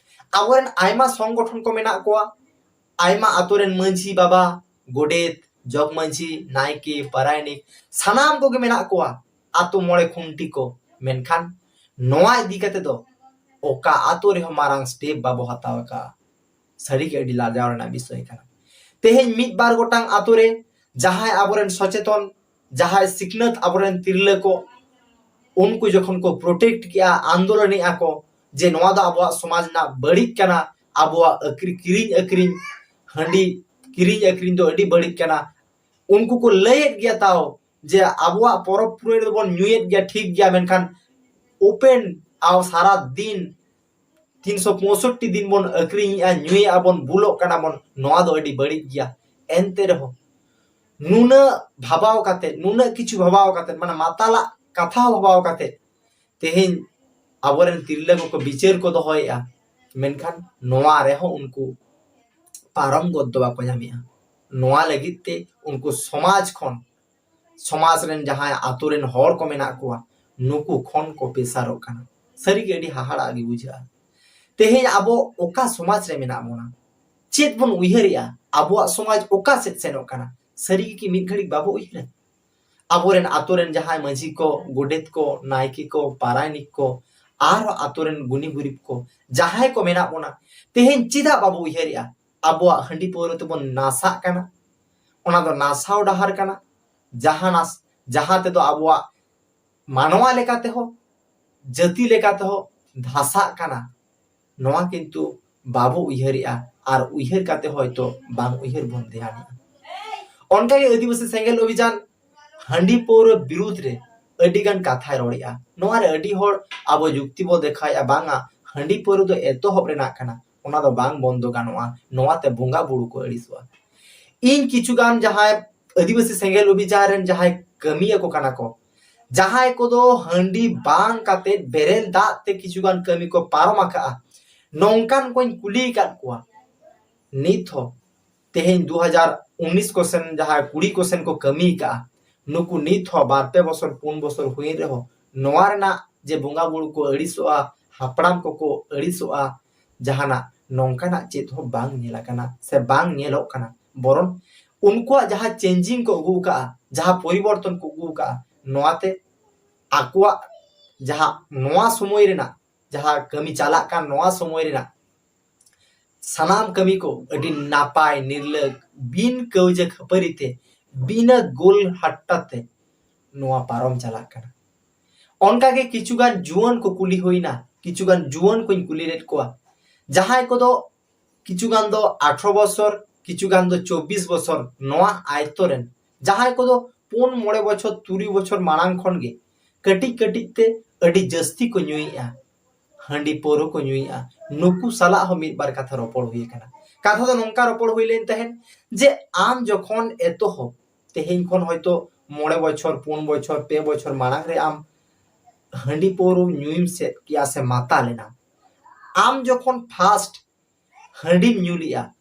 ᱟᱵᱚᱨᱮᱱ ᱟᱭᱢᱟ ᱥᱚᱝᱜᱚᱴᱷᱚᱱ ᱠᱚ ᱢᱮᱱᱟᱜ ᱠᱚᱣᱟ, ᱟᱭᱢᱟ ᱟᱛᱳ ᱨᱮᱱ ᱢᱟᱹᱡᱷᱤ ᱵᱟᱵᱟ, ᱜᱚᱰᱮᱛ, ᱡᱚᱜᱽ ᱢᱟᱹᱡᱷᱤ, ᱱᱟᱭᱠᱮ, ᱯᱟᱨᱟᱭᱱᱤᱠ, ᱥᱟᱱᱟᱢ ᱠᱚᱜᱮ ᱢᱮᱱᱟᱜ ᱠᱚᱣᱟ, ᱟᱛᱳ ᱢᱚᱬᱮ ᱠᱷᱩᱱᱴᱤ ᱠᱚ᱾ ᱢᱮᱱᱠᱷᱟᱱ ᱱᱚᱣᱟ ᱤᱫᱤ ᱠᱟᱛᱮ ᱫᱚ ᱚᱠᱟ ᱟᱛᱳ ᱨᱮᱦᱚᱸ ᱢᱟᱨᱟᱝ step ᱵᱟᱵᱚ ᱦᱟᱛᱟᱣ ᱟᱠᱟᱫᱼᱟ᱾ ᱥᱟᱹᱨᱤᱜᱮ ᱟᱹᱰᱤ ᱞᱟᱡᱟᱣ ᱨᱮᱱᱟᱜ ᱵᱤᱥᱚᱭ ᱠᱟᱱᱟ᱾ ᱛᱮᱦᱮᱧ ᱢᱤᱫ ᱵᱟᱨ ᱜᱚᱴᱟᱝ ᱟᱛᱳ ᱨᱮ ᱡᱟᱦᱟᱸᱭ ᱟᱵᱚᱨᱮᱱ ᱥᱚᱪᱮᱛᱚᱱ, ᱡᱟᱦᱟᱸᱭ ᱥᱤᱠᱷᱱᱟᱹᱛ ᱟᱵᱚᱨᱮᱱ ᱛᱤᱨᱞᱟᱹ ᱠᱚ, ᱩᱱᱠᱩ ᱡᱚᱠᱷᱚᱱ ᱠᱚ protest ᱠᱮᱜᱼᱟ, ᱟᱱᱫᱳᱞᱚᱱᱮᱜᱼᱟ ᱠᱚ ᱡᱮ ᱱᱚᱣᱟ ᱫᱚ ᱟᱵᱚᱣᱟᱜ ᱥᱚᱢᱟᱡᱽ ᱨᱮᱱᱟᱜ ᱵᱟᱹᱲᱤᱡ ᱠᱟᱱᱟ, ᱟᱵᱚᱣᱟᱜ ᱟᱹᱠᱷᱨᱤ-, ᱠᱤᱨᱤᱧ ᱟᱹᱠᱷᱨᱤᱧ, ᱦᱟᱺᱰᱤ ᱠᱤᱨᱤᱧ ᱟᱹᱠᱷᱨᱤᱧ ᱫᱚ ᱟᱹᱰᱤ ᱵᱟᱹᱲᱤᱡ ᱠᱟᱱᱟ, ᱩᱱᱠᱩ ᱠᱚ ᱞᱟᱹᱭᱮᱫ ᱜᱮᱭᱟ ᱛᱟᱣ ᱡᱮ ᱟᱵᱚᱣᱟᱜ ᱯᱚᱨᱚᱵᱽ ᱯᱩᱱᱟᱹᱭ ᱨᱮᱫᱚ ᱵᱚᱱ ᱧᱩᱭᱮᱫ ᱜᱮᱭᱟ, ᱴᱷᱤᱠ ᱜᱮᱭᱟ, ᱢᱮᱱᱠᱷᱟᱱ open ᱟᱣ ᱥᱟᱨᱟ ᱫᱤᱱ ᱛᱤᱱᱥᱚ ᱯᱚᱸᱭᱥᱚᱴᱴᱤ ᱫᱤᱱ ᱵᱚᱱ ᱟᱹᱠᱷᱨᱤᱧᱮᱜᱼᱟ, ᱧᱩᱭᱮᱜᱼᱟ ᱵᱚᱱ, ᱵᱩᱞᱚᱜ ᱠᱟᱱᱟ ᱵᱚᱱ, ᱱᱚᱣᱟ ᱫᱚ ᱟᱹᱰᱤ ᱵᱟᱹᱲᱤᱡ ᱜᱮᱭᱟ᱾ ᱮᱱᱛᱮ ᱨᱮᱦᱚᱸ ᱱᱩᱱᱟᱹᱜ ᱵᱷᱟᱵᱟᱣ ᱠᱟᱛᱮ, ᱱᱩᱱᱟᱹᱜ ᱠᱤᱪᱷᱩ ᱵᱷᱟᱵᱟᱣ ᱠᱟᱛᱮ, ᱢᱟᱱᱮ ᱢᱟᱛᱟᱞᱟᱜ ᱠᱟᱛᱷᱟ ᱦᱚᱸ ᱵᱷᱟᱵᱟᱣ ᱠᱟᱛᱮ ᱛᱮᱦᱮᱧ ᱟᱵᱚᱨᱮᱱ ᱛᱤᱨᱞᱟᱹ ᱠᱚᱠᱚ ᱵᱤᱪᱟᱹᱨ ᱠᱚ ᱫᱚᱦᱚᱭᱮᱜᱼᱟ, ᱢᱮᱱᱠᱷᱟᱱ ᱱᱚᱣᱟ ᱨᱮᱦᱚᱸ ᱩᱱᱠᱩ ᱯᱟᱨᱚᱢ ᱜᱚᱫ ᱫᱚ ᱵᱟᱠᱚ ᱧᱟᱢᱮᱜᱼᱟ᱾ ᱱᱚᱣᱟ ᱞᱟᱹᱜᱤᱫ ᱛᱮ ᱩᱱᱠᱩ ᱥᱚᱢᱟᱡᱽ ᱠᱷᱚᱱ, ᱥᱚᱢᱟᱡᱽ ᱨᱮᱱ ᱡᱟᱦᱟᱸᱭ ᱟᱛᱳ ᱨᱮᱱ ᱦᱚᱲ ᱠᱚ ᱢᱮᱱᱟᱜ ᱠᱚᱣᱟ, ᱱᱩᱠᱩ ᱠᱷᱚᱱ ᱠᱚ ᱯᱮᱥᱟᱨᱚᱜ ᱠᱟᱱᱟ᱾ ᱥᱟᱹᱨᱤᱜᱮ ᱟᱹᱰᱤ ᱦᱟᱦᱟᱲᱟᱜ ᱜᱮ ᱵᱩᱡᱷᱟᱹᱜᱼᱟ᱾ ᱛᱮᱦᱮᱧ ᱟᱵᱚ ᱚᱠᱟ ᱥᱚᱢᱟᱡᱽ ᱨᱮ ᱢᱮᱱᱟᱜ ᱵᱚᱱᱟ? ᱪᱮᱫ ᱵᱚᱱ ᱩᱭᱦᱟᱹᱨᱮᱜᱼᱟ? ᱟᱵᱚᱣᱟᱜ ᱥᱚᱢᱟᱡᱽ ᱚᱠᱟ ᱥᱮᱫ ᱥᱮᱱᱚᱜ ᱠᱟᱱᱟ? ᱥᱟᱹᱨᱤ ᱜᱮ ᱠᱤ ᱢᱤᱫ ᱜᱷᱟᱹᱲᱤᱡ ᱵᱟᱵᱚ ᱩᱭᱦᱟᱹᱨᱟ? ᱟᱵᱚᱨᱮᱱ ᱟᱛᱳ ᱨᱮᱱ ᱡᱟᱦᱟᱸᱭ ᱢᱟᱹᱡᱷᱤ ᱠᱚ, ᱜᱚᱰᱮᱛ ᱠᱚ, ᱱᱟᱭᱠᱮ ᱠᱚ, ᱯᱟᱨᱟᱭᱱᱤᱠ ᱠᱚ, ᱟᱨᱦᱚᱸ ᱟᱛᱳ ᱨᱮᱱ ᱜᱩᱱᱤ ᱜᱩᱨᱤᱵ ᱠᱚ, ᱡᱟᱦᱟᱸᱭ ᱠᱚ ᱢᱮᱱᱟᱜ ᱵᱚᱱᱟ, ᱛᱮᱦᱮᱧ ᱪᱮᱫᱟᱜ ᱵᱟᱵᱚ ᱩᱭᱦᱟᱹᱨᱮᱜᱼᱟ? ᱟᱵᱚᱣᱟᱜ ᱦᱟᱺᱰᱤ ᱯᱟᱹᱣᱨᱟᱹ ᱛᱮᱵᱚᱱ ᱱᱟᱥᱟᱜ ᱠᱟᱱᱟ᱾ ᱚᱱᱟ ᱫᱚ ᱱᱟᱥᱟᱣ ᱰᱟᱦᱟᱨ ᱠᱟᱱᱟ, ᱡᱟᱦᱟᱸ ᱱᱟᱥ-, ᱡᱟᱦᱟᱸ ᱛᱮᱫᱚ ᱟᱵᱚᱣᱟᱜ ᱢᱟᱱᱣᱟ ᱞᱮᱠᱟ ᱛᱮᱦᱚᱸ, ᱡᱟᱹᱛᱤ ᱞᱮᱠᱟ ᱛᱮᱦᱚᱸ ᱫᱷᱟᱥᱟᱜ ᱠᱟᱱᱟ᱾ ᱱᱚᱣᱟ ᱠᱤᱱᱛᱩ ᱵᱟᱵᱚ ᱩᱭᱦᱟᱹᱨᱮᱜᱼᱟ, ᱟᱨ ᱩᱭᱦᱟᱹᱨ ᱠᱟᱛᱮ ᱦᱚᱭᱛᱚ ᱵᱟᱝ ᱩᱭᱦᱟᱹᱨ ᱵᱚᱱ ᱫᱷᱮᱭᱟᱱᱮᱜᱼᱟ᱾ ᱚᱱᱠᱟᱜᱮ ᱟᱹᱫᱤᱵᱟᱹᱥᱤ ᱥᱮᱸᱜᱮᱞ ᱚᱵᱷᱤᱡᱟᱱ ᱦᱟᱺᱰᱤ ᱯᱟᱹᱣᱨᱟᱹ ᱵᱤᱨᱩᱫᱽ ᱨᱮ ᱟᱹᱰᱤ ᱜᱟᱱ ᱠᱟᱛᱷᱟᱭ ᱨᱚᱲᱮᱜᱼᱟ᱾ ᱱᱚᱣᱟ ᱨᱮ ᱟᱹᱰᱤ ᱦᱚᱲ ᱟᱵᱚ ᱡᱩᱠᱛᱤ ᱵᱚ ᱫᱮᱠᱷᱟᱣᱮᱜᱼᱟ, ᱵᱟᱝᱟ, ᱦᱟᱺᱰᱤ ᱯᱟᱹᱣᱨᱟᱹ ᱫᱚ ᱮᱛᱚᱦᱚᱵ ᱨᱮᱱᱟᱜ ᱠᱟᱱᱟ, ᱚᱱᱟ ᱫᱚ ᱵᱟᱝ ᱵᱚᱱᱫᱚ ᱜᱟᱱᱚᱜᱼᱟ, ᱱᱚᱣᱟᱛᱮ ᱵᱚᱸᱜᱟ ᱵᱩᱨᱩ ᱠᱚ ᱟᱹᱲᱤᱥᱚᱜᱼᱟ᱾ ᱤᱧ ᱠᱤᱪᱷᱩ ᱜᱟᱱ ᱡᱟᱦᱟᱸᱭ ᱟᱹᱫᱤᱵᱟᱹᱥᱤ ᱥᱮᱸᱜᱮᱞ ᱚᱵᱷᱤᱡᱟᱱ ᱨᱮᱱ ᱡᱟᱦᱟᱸᱭ ᱠᱟᱹᱢᱤᱭᱟᱹ ᱠᱚ ᱠᱟᱱᱟ ᱠᱚ, ᱡᱟᱦᱟᱸᱭ ᱠᱚᱫᱚ ᱦᱟᱺᱰᱤ ᱵᱟᱝ ᱠᱟᱛᱮ ᱵᱮᱨᱮᱞ ᱫᱟᱜ ᱛᱮ ᱠᱤᱪᱷᱩ ᱜᱟᱱ ᱠᱟᱹᱢᱤ ᱠᱚ ᱯᱟᱨᱚᱢ ᱟᱠᱟᱜᱼᱟ, ᱱᱚᱝᱠᱟᱱ ᱠᱚᱧ ᱠᱩᱞᱤ ᱟᱠᱟᱫ ᱠᱚᱣᱟ, ᱱᱤᱛ ᱦᱚᱸ ᱛᱮᱦᱮᱧ ᱫᱩ ᱦᱟᱡᱟᱨ ᱩᱱᱤᱥ ᱠᱚ ᱥᱮᱱ ᱡᱟᱦᱟᱸ ᱠᱩᱲᱤ ᱠᱚ ᱥᱮᱱ ᱠᱚ ᱠᱟᱹᱢᱤ ᱠᱟᱜᱼᱟ, ᱱᱩᱠᱩ ᱱᱤᱛ ᱦᱚᱸ ᱵᱟᱨ ᱯᱮ ᱵᱚᱪᱷᱚᱨ ᱯᱩᱱ ᱵᱚᱪᱷᱚᱨ ᱦᱩᱭᱮᱱ ᱨᱮᱦᱚᱸ ᱱᱚᱣᱟ ᱨᱮᱱᱟᱜ ᱡᱮ ᱵᱚᱸᱜᱟ ᱵᱩᱨᱩ ᱠᱚ ᱟᱹᱲᱤᱥᱚᱜᱼᱟ, ᱦᱟᱯᱲᱟᱢ ᱠᱚᱠᱚ ᱟᱹᱲᱤᱥᱚᱜᱼᱟ, ᱡᱟᱦᱟᱱᱟᱜ ᱱᱚᱝᱠᱟᱱᱟᱜ ᱪᱮᱫ ᱦᱚᱸ ᱵᱟᱝ ᱧᱮᱞ ᱟᱠᱟᱱᱟ ᱥᱮ ᱵᱟᱝ ᱧᱮᱞᱚᱜ ᱠᱟᱱᱟ᱾ ᱵᱚᱨᱚᱝ ᱩᱱᱠᱩᱣᱟᱜ ᱡᱟᱦᱟᱸ ᱪᱮᱧᱡᱤᱝ ᱠᱚ ᱟᱹᱜᱩ ᱟᱠᱟᱫᱼᱟ, ᱡᱟᱦᱟᱸ ᱯᱚᱨᱤᱵᱚᱨᱛᱚᱱ ᱠᱚ ᱟᱹᱜᱩ ᱟᱠᱟᱫᱼᱟ, ᱱᱚᱣᱟᱛᱮ ᱟᱠᱚᱣᱟᱜ ᱡᱟᱦᱟᱸ ᱱᱚᱣᱟ ᱥᱚᱢᱚᱭ ᱨᱮᱱᱟᱜ ᱡᱟᱦᱟᱸ ᱠᱟᱹᱢᱤ ᱪᱟᱞᱟᱜ ᱠᱟᱱ, ᱱᱚᱣᱟ ᱥᱚᱢᱚᱭ ᱨᱮᱱᱟᱜ ᱥᱟᱱᱟᱢ ᱠᱟᱹᱢᱤ ᱠᱚ ᱟᱹᱰᱤ ᱱᱟᱯᱟᱭ ᱱᱤᱨᱞᱟᱹ, ᱵᱤᱱ ᱠᱟᱹᱣᱡᱟᱹ ᱠᱷᱟᱹᱯᱟᱹᱨᱤ ᱛᱮ, ᱵᱤᱱᱟᱹ ᱜᱳᱞ ᱦᱟᱴᱴᱟ ᱛᱮ ᱱᱚᱣᱟ ᱯᱟᱨᱚᱢ ᱪᱟᱞᱟᱜ ᱠᱟᱱᱟ᱾ ᱚᱱᱠᱟᱜᱮ ᱠᱤᱪᱷᱩᱜᱟᱱ ᱡᱩᱣᱟᱹᱱ ᱠᱚ ᱠᱩᱞᱤ ᱦᱩᱭᱱᱟ, ᱠᱤᱪᱷᱩᱜᱟᱱ ᱡᱩᱣᱟᱹᱱ ᱠᱚᱧ ᱠᱩᱞᱤ ᱞᱮᱫ ᱠᱚᱣᱟ, ᱡᱟᱦᱟᱸᱭ ᱠᱚᱫᱚ ᱠᱤᱪᱷᱩᱜᱟᱱ ᱫᱚ ᱟᱴᱷᱨᱚ ᱵᱚᱪᱷᱚᱨ, ᱠᱤᱪᱷᱩᱜᱟᱱ ᱫᱚ ᱪᱚᱵᱵᱤᱥ ᱵᱚᱪᱷᱚᱨ ᱱᱚᱣᱟ ᱟᱭᱛᱚ ᱨᱮᱱ, ᱡᱟᱦᱟᱸᱭ ᱠᱚᱫᱚ ᱯᱩᱱ ᱢᱚᱬᱮ ᱵᱚᱪᱷᱚᱨ ᱛᱩᱨᱩᱭ ᱵᱚᱪᱷᱚᱨ ᱢᱟᱲᱟᱝ ᱠᱷᱚᱱ ᱜᱮ ᱠᱟᱹᱴᱤᱡ ᱠᱟᱹᱴᱤᱡ ᱛᱮ ᱟᱹᱰᱤ ᱡᱟᱹᱥᱛᱤ ᱠᱚ ᱧᱩᱭᱮᱫᱼᱟ, ᱦᱟᱺᱰᱤ ᱯᱟᱹᱣᱨᱟᱹ ᱠᱚ ᱧᱩᱭᱮᱫᱼᱟ, ᱱᱩᱠᱩ ᱥᱟᱞᱟᱜ ᱦᱚᱸ ᱢᱤᱫ ᱵᱟᱨ ᱠᱟᱛᱷᱟ ᱨᱚᱯᱚᱲ ᱦᱩᱭ ᱟᱠᱟᱱᱟ᱾ ᱠᱟᱛᱷᱟ ᱫᱚ ᱱᱚᱝᱠᱟ ᱨᱚᱯᱚᱲ ᱦᱩᱭ ᱞᱮᱱ ᱛᱟᱦᱮᱸᱫ ᱡᱮ ᱟᱢ ᱡᱚᱠᱷᱚᱱ ᱮᱛᱚᱦᱚᱵ, ᱛᱮᱦᱮᱧ ᱠᱷᱚᱱ ᱦᱚᱭᱛᱳ ᱢᱚᱬᱮ ᱵᱚᱪᱷᱚᱨ, ᱯᱩᱱ ᱵᱚᱪᱷᱚᱨ, ᱯᱮ ᱵᱚᱪᱷᱚᱨ ᱢᱟᱲᱟᱝ ᱨᱮ ᱟᱢ ᱦᱟᱺᱰᱤ ᱯᱟᱹᱣᱨᱟᱹ ᱧᱩᱭᱮᱢ ᱥᱮᱫ ᱠᱮᱭᱟ ᱥᱮ ᱢᱟᱛᱟᱞ ᱮᱱᱟᱢ, ᱟᱢ ᱡᱚᱠᱷᱚᱱ ᱯᱷᱟᱥᱴ ᱦᱟᱺᱰᱤᱢ ᱧᱩ ᱞᱮᱜᱼᱟ,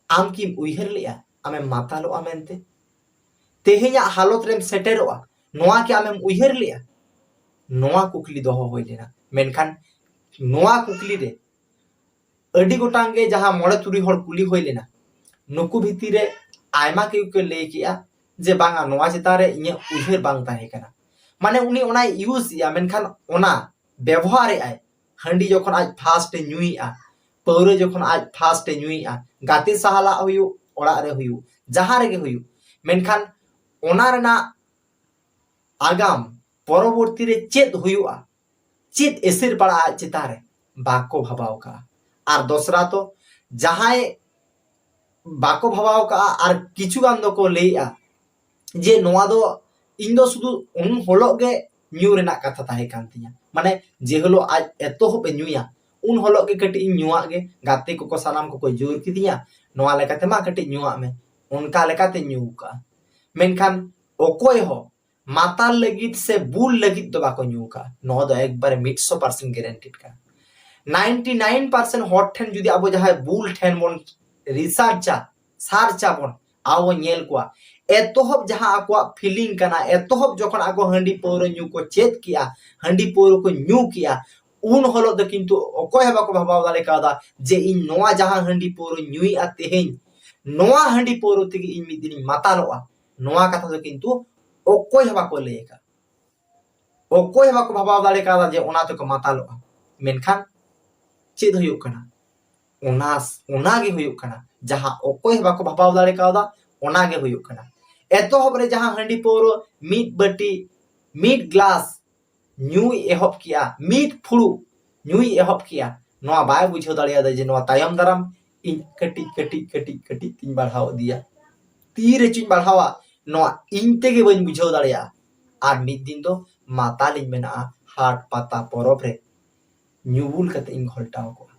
ᱟᱢ ᱠᱤᱢ ᱩᱭᱦᱟᱹᱨ ᱞᱮᱜᱼᱟ ᱟᱢᱮᱢ ᱢᱟᱛᱟᱞᱚᱜᱼᱟ ᱢᱮᱱᱛᱮ? ᱛᱮᱦᱮᱧᱟᱜ ᱦᱟᱞᱚᱛ ᱨᱮᱢ ᱥᱮᱴᱮᱨᱚᱜᱼᱟ, ᱱᱚᱣᱟ ᱠᱤ ᱟᱢᱮᱢ ᱩᱭᱦᱟᱹᱨ ᱞᱮᱜᱼᱟ? ᱱᱚᱣᱟ ᱠᱩᱠᱞᱤ ᱫᱚᱦᱚ ᱦᱩᱭ ᱞᱮᱱᱟ᱾ ᱢᱮᱱᱠᱷᱟᱱ ᱱᱚᱣᱟ ᱠᱩᱠᱞᱤ ᱨᱮ ᱟᱹᱰᱤ ᱜᱚᱴᱟᱝ ᱜᱮ ᱡᱟᱦᱟᱸ ᱢᱚᱬᱮ ᱛᱩᱨᱩᱭ ᱦᱚᱲ ᱠᱩᱞᱤ ᱦᱩᱭ ᱞᱮᱱᱟ, ᱱᱩᱠᱩ ᱵᱷᱤᱛᱤᱨ ᱨᱮ ᱟᱭᱢᱟ ᱜᱮᱠᱚ ᱞᱟᱹᱭ ᱠᱮᱜᱼᱟ ᱡᱮ ᱵᱟᱝᱟ, ᱱᱚᱣᱟ ᱪᱮᱛᱟᱱ ᱨᱮ ᱤᱧᱟᱹᱜ ᱩᱭᱦᱟᱹᱨ ᱵᱟᱝ ᱛᱟᱦᱮᱸ ᱠᱟᱱᱟ᱾ ᱢᱟᱱᱮ ᱩᱱᱤ ᱚᱱᱟᱭ ᱤᱭᱩᱡᱽ ᱮᱜᱼᱟ, ᱢᱮᱱᱠᱷᱟᱱ ᱚᱱᱟ ᱵᱮᱵᱚᱦᱟᱨᱮᱜᱼᱟᱭ, ᱦᱟᱺᱰᱤ ᱡᱚᱠᱷᱚᱱ ᱟᱡ ᱯᱷᱟᱥᱴ ᱮ ᱧᱩᱭᱮᱜᱼᱟ, ᱯᱟᱹᱣᱨᱟᱹ ᱡᱚᱠᱷᱚᱱ ᱟᱡ ᱯᱷᱟᱥᱴ ᱮ ᱧᱩᱭᱮᱜᱼᱟ, ᱜᱟᱛᱮ ᱥᱟᱞᱟᱜ ᱦᱩᱭᱩᱜ, ᱚᱲᱟᱜ ᱨᱮ ᱦᱩᱭᱩᱜ, ᱡᱟᱦᱟᱸ ᱨᱮᱜᱮ ᱦᱩᱭᱩᱜ, ᱢᱮᱱᱠᱷᱟᱱ ᱚᱱᱟ ᱨᱮᱱᱟᱜ ᱟᱜᱟᱢ ᱯᱚᱨᱚᱵᱚᱨᱛᱤ ᱨᱮ ᱪᱮᱫ ᱦᱩᱭᱩᱜᱼᱟ, ᱪᱮᱫ ᱮᱥᱮᱨ ᱯᱟᱲᱟᱜᱼᱟ ᱟᱡ ᱪᱮᱛᱟᱱ ᱨᱮ, ᱵᱟᱠᱚ ᱵᱷᱟᱵᱟᱣ ᱠᱟᱜᱼᱟ᱾ ᱟᱨ ᱫᱚᱥᱨᱟ ᱛᱚ ᱡᱟᱦᱟᱸᱭ ᱵᱟᱠᱚ ᱵᱷᱟᱵᱟᱣ ᱠᱟᱜᱼᱟ ᱟᱨ ᱠᱤᱪᱷᱩ ᱜᱟᱱ ᱫᱚᱠᱚ ᱞᱟᱹᱭᱮᱜᱼᱟ ᱡᱮ ᱱᱚᱣᱟ ᱫᱚ ᱤᱧ ᱫᱚ ᱥᱩᱫᱷᱩ ᱩᱱ ᱦᱤᱞᱳᱜ ᱜᱮ ᱧᱩ ᱨᱮᱱᱟᱜ ᱠᱟᱛᱷᱟ ᱛᱟᱦᱮᱸ ᱠᱟᱱ ᱛᱤᱧᱟ, ᱢᱟᱱᱮ ᱡᱮ ᱦᱤᱞᱳᱜ ᱟᱡ ᱮᱛᱚᱦᱚᱵ ᱮ ᱧᱩᱭᱟ ᱩᱱ ᱦᱤᱞᱳᱜ ᱜᱮ ᱠᱟᱹᱴᱤᱡ ᱤᱧ ᱧᱩᱣᱟᱜ ᱜᱮ, ᱜᱟᱛᱮ ᱠᱚᱠᱚ ᱥᱟᱱᱟᱢ ᱠᱚᱠᱚ ᱡᱳᱨ ᱠᱤᱫᱤᱧᱟ, ᱱᱚᱣᱟ ᱞᱮᱠᱟᱛᱮ ᱢᱟ ᱠᱟᱹᱴᱤᱡ ᱧᱩᱣᱟᱜ ᱢᱮ, ᱚᱱᱠᱟ ᱞᱮᱠᱟᱛᱮ ᱧᱩ ᱠᱟᱜᱼᱟ᱾ ᱢᱮᱱᱠᱷᱟᱱ ᱚᱠᱚᱭ ᱦᱚᱸ ᱢᱟᱛᱟᱞ ᱞᱟᱹᱜᱤᱫ ᱥᱮ ᱵᱩᱞ ᱞᱟᱹᱜᱤᱫ ᱫᱚ ᱵᱟᱠᱚ ᱧᱩ ᱠᱟᱜᱼᱟ, ᱱᱚᱣᱟ ᱫᱚ ᱮᱠᱵᱟᱨᱮ ᱢᱤᱫᱥᱚ ᱯᱟᱨᱥᱮᱱᱴ ᱜᱮᱨᱮᱱᱴᱤᱰ ᱠᱟᱱᱟ᱾ ᱱᱟᱭᱤᱱᱴᱤ ᱱᱟᱭᱤᱱ ᱯᱟᱨᱥᱮᱱᱴ ᱦᱚᱲ ᱴᱷᱮᱱ ᱡᱩᱫᱤ ᱟᱵᱚ ᱡᱟᱦᱟᱸᱭ ᱵᱩᱞ ᱴᱷᱮᱱ ᱵᱚᱱ ᱨᱤᱥᱟᱨᱪᱟ, ᱥᱟᱨᱪ ᱟᱵᱚᱱ, ᱟᱵᱚ ᱧᱮᱞ ᱠᱚᱣᱟ᱾ ᱮᱛᱚᱦᱚᱵ ᱡᱟᱦᱟᱸ ᱟᱠᱚᱣᱟᱜ ᱯᱷᱤᱞᱤᱝ ᱠᱟᱱᱟ, ᱮᱛᱚᱦᱚᱵ ᱡᱚᱠᱷᱚᱱ ᱟᱠᱚ ᱦᱟᱺᱰᱤ ᱯᱟᱹᱣᱨᱟᱹ ᱧᱩ ᱠᱚ ᱪᱮᱫ ᱠᱮᱜᱼᱟ, ᱦᱟᱺᱰᱤ ᱯᱟᱹᱣᱨᱟᱹ ᱠᱚ ᱧᱩ ᱠᱮᱜᱼᱟ, ᱩᱱ ᱦᱤᱞᱳᱜ ᱫᱚ ᱠᱤᱱᱛᱩ ᱚᱠᱚᱭ ᱦᱚᱸ ᱵᱟᱠᱚ ᱵᱷᱟᱵᱟᱣ ᱫᱟᱲᱮ ᱠᱟᱣᱫᱟ ᱡᱮ ᱤᱧ ᱱᱚᱣᱟ ᱡᱟᱦᱟᱸ ᱦᱟᱺᱰᱤ ᱯᱟᱹᱣᱨᱟᱹ ᱧᱩᱭᱮᱜᱼᱟ ᱛᱮᱦᱮᱧ, ᱱᱚᱣᱟ ᱦᱟᱺᱰᱤ ᱯᱟᱹᱣᱨᱟᱹ ᱛᱮᱜᱮ ᱤᱧ ᱢᱤᱫ ᱫᱤᱱᱤᱧ ᱢᱟᱛᱟᱞᱚᱜᱼᱟ᱾ ᱱᱚᱣᱟ ᱠᱟᱛᱷᱟ ᱫᱚ ᱠᱤᱱᱛᱩ ᱚᱠᱚᱭ ᱦᱚᱸ ᱵᱟᱠᱚ ᱞᱟᱹᱭ ᱟᱠᱟᱫ᱾ ᱚᱠᱚᱭ ᱦᱚᱸ ᱵᱟᱠᱚ ᱵᱷᱟᱵᱟᱣ ᱫᱟᱲᱮ ᱠᱟᱣᱫᱟ ᱡᱮ ᱚᱱᱟ ᱛᱮᱠᱚ ᱢᱟᱛᱟᱞᱚᱜᱼᱟ᱾ ᱢᱮᱱᱠᱷᱟᱱ ᱪᱮᱫ ᱦᱩᱭᱩᱜ ᱠᱟᱱᱟ? ᱚᱱᱟ, ᱚᱱᱟ ᱜᱮ ᱦᱩᱭᱩᱜ ᱠᱟᱱᱟ ᱡᱟᱦᱟᱸ ᱚᱠᱚᱭ ᱦᱚᱸ ᱵᱟᱠᱚ ᱵᱷᱟᱵᱟᱣ ᱫᱟᱲᱮ ᱠᱟᱣᱫᱟ, ᱚᱱᱟ ᱜᱮ ᱦᱩᱭᱩᱜ ᱠᱟᱱᱟ᱾ ᱮᱛᱚᱦᱚᱵ ᱨᱮ ᱡᱟᱦᱟᱸ ᱦᱟᱺᱰᱤ ᱯᱟᱹᱣᱨᱟᱹ ᱢᱤᱫ ᱵᱟᱹᱴᱤ, ᱢᱤᱫ ᱜᱞᱟᱥ ᱧᱩᱭ ᱮᱦᱚᱵ ᱠᱮᱜᱼᱟ, ᱢᱤᱫ ᱯᱷᱩᱲᱩᱜ ᱧᱩᱭ ᱮᱦᱚᱵ ᱠᱮᱜᱼᱟ, ᱱᱚᱣᱟ ᱵᱟᱭ ᱵᱩᱡᱷᱟᱹᱣ ᱫᱟᱲᱮᱭᱟᱫᱟ ᱡᱮ ᱱᱚᱣᱟ ᱛᱟᱭᱚᱢ ᱫᱟᱨᱟᱢ ᱤᱧ ᱠᱟᱹᱴᱤᱡ, ᱠᱟᱹᱴᱤᱡ, ᱠᱟᱹᱴᱤᱡ, ᱠᱟᱹᱴᱤᱡ ᱛᱤᱧ ᱵᱟᱲᱦᱟᱣ ᱤᱫᱤᱭᱟ᱾ ᱛᱤ ᱨᱮᱪᱚᱧ ᱵᱟᱲᱦᱟᱣᱟ, ᱱᱚᱣᱟ ᱤᱧ ᱛᱮᱜᱮ ᱵᱟᱹᱧ ᱵᱩᱡᱷᱟᱹᱣ ᱫᱟᱲᱮᱭᱟᱜᱼᱟ᱾ ᱟᱨ ᱢᱤᱫ ᱫᱤᱱ ᱫᱚ ᱢᱟᱛᱟᱞᱤᱧ ᱢᱮᱱᱟᱜᱼᱟ ᱦᱟᱴ ᱯᱟᱛᱟ ᱯᱚᱨᱚᱵᱽ ᱨᱮ, ᱧᱩ ᱵᱩᱞ ᱠᱟᱛᱮ ᱤᱧ ᱜᱷᱚᱞᱴᱟᱣ ᱠᱚᱜᱼᱟ᱾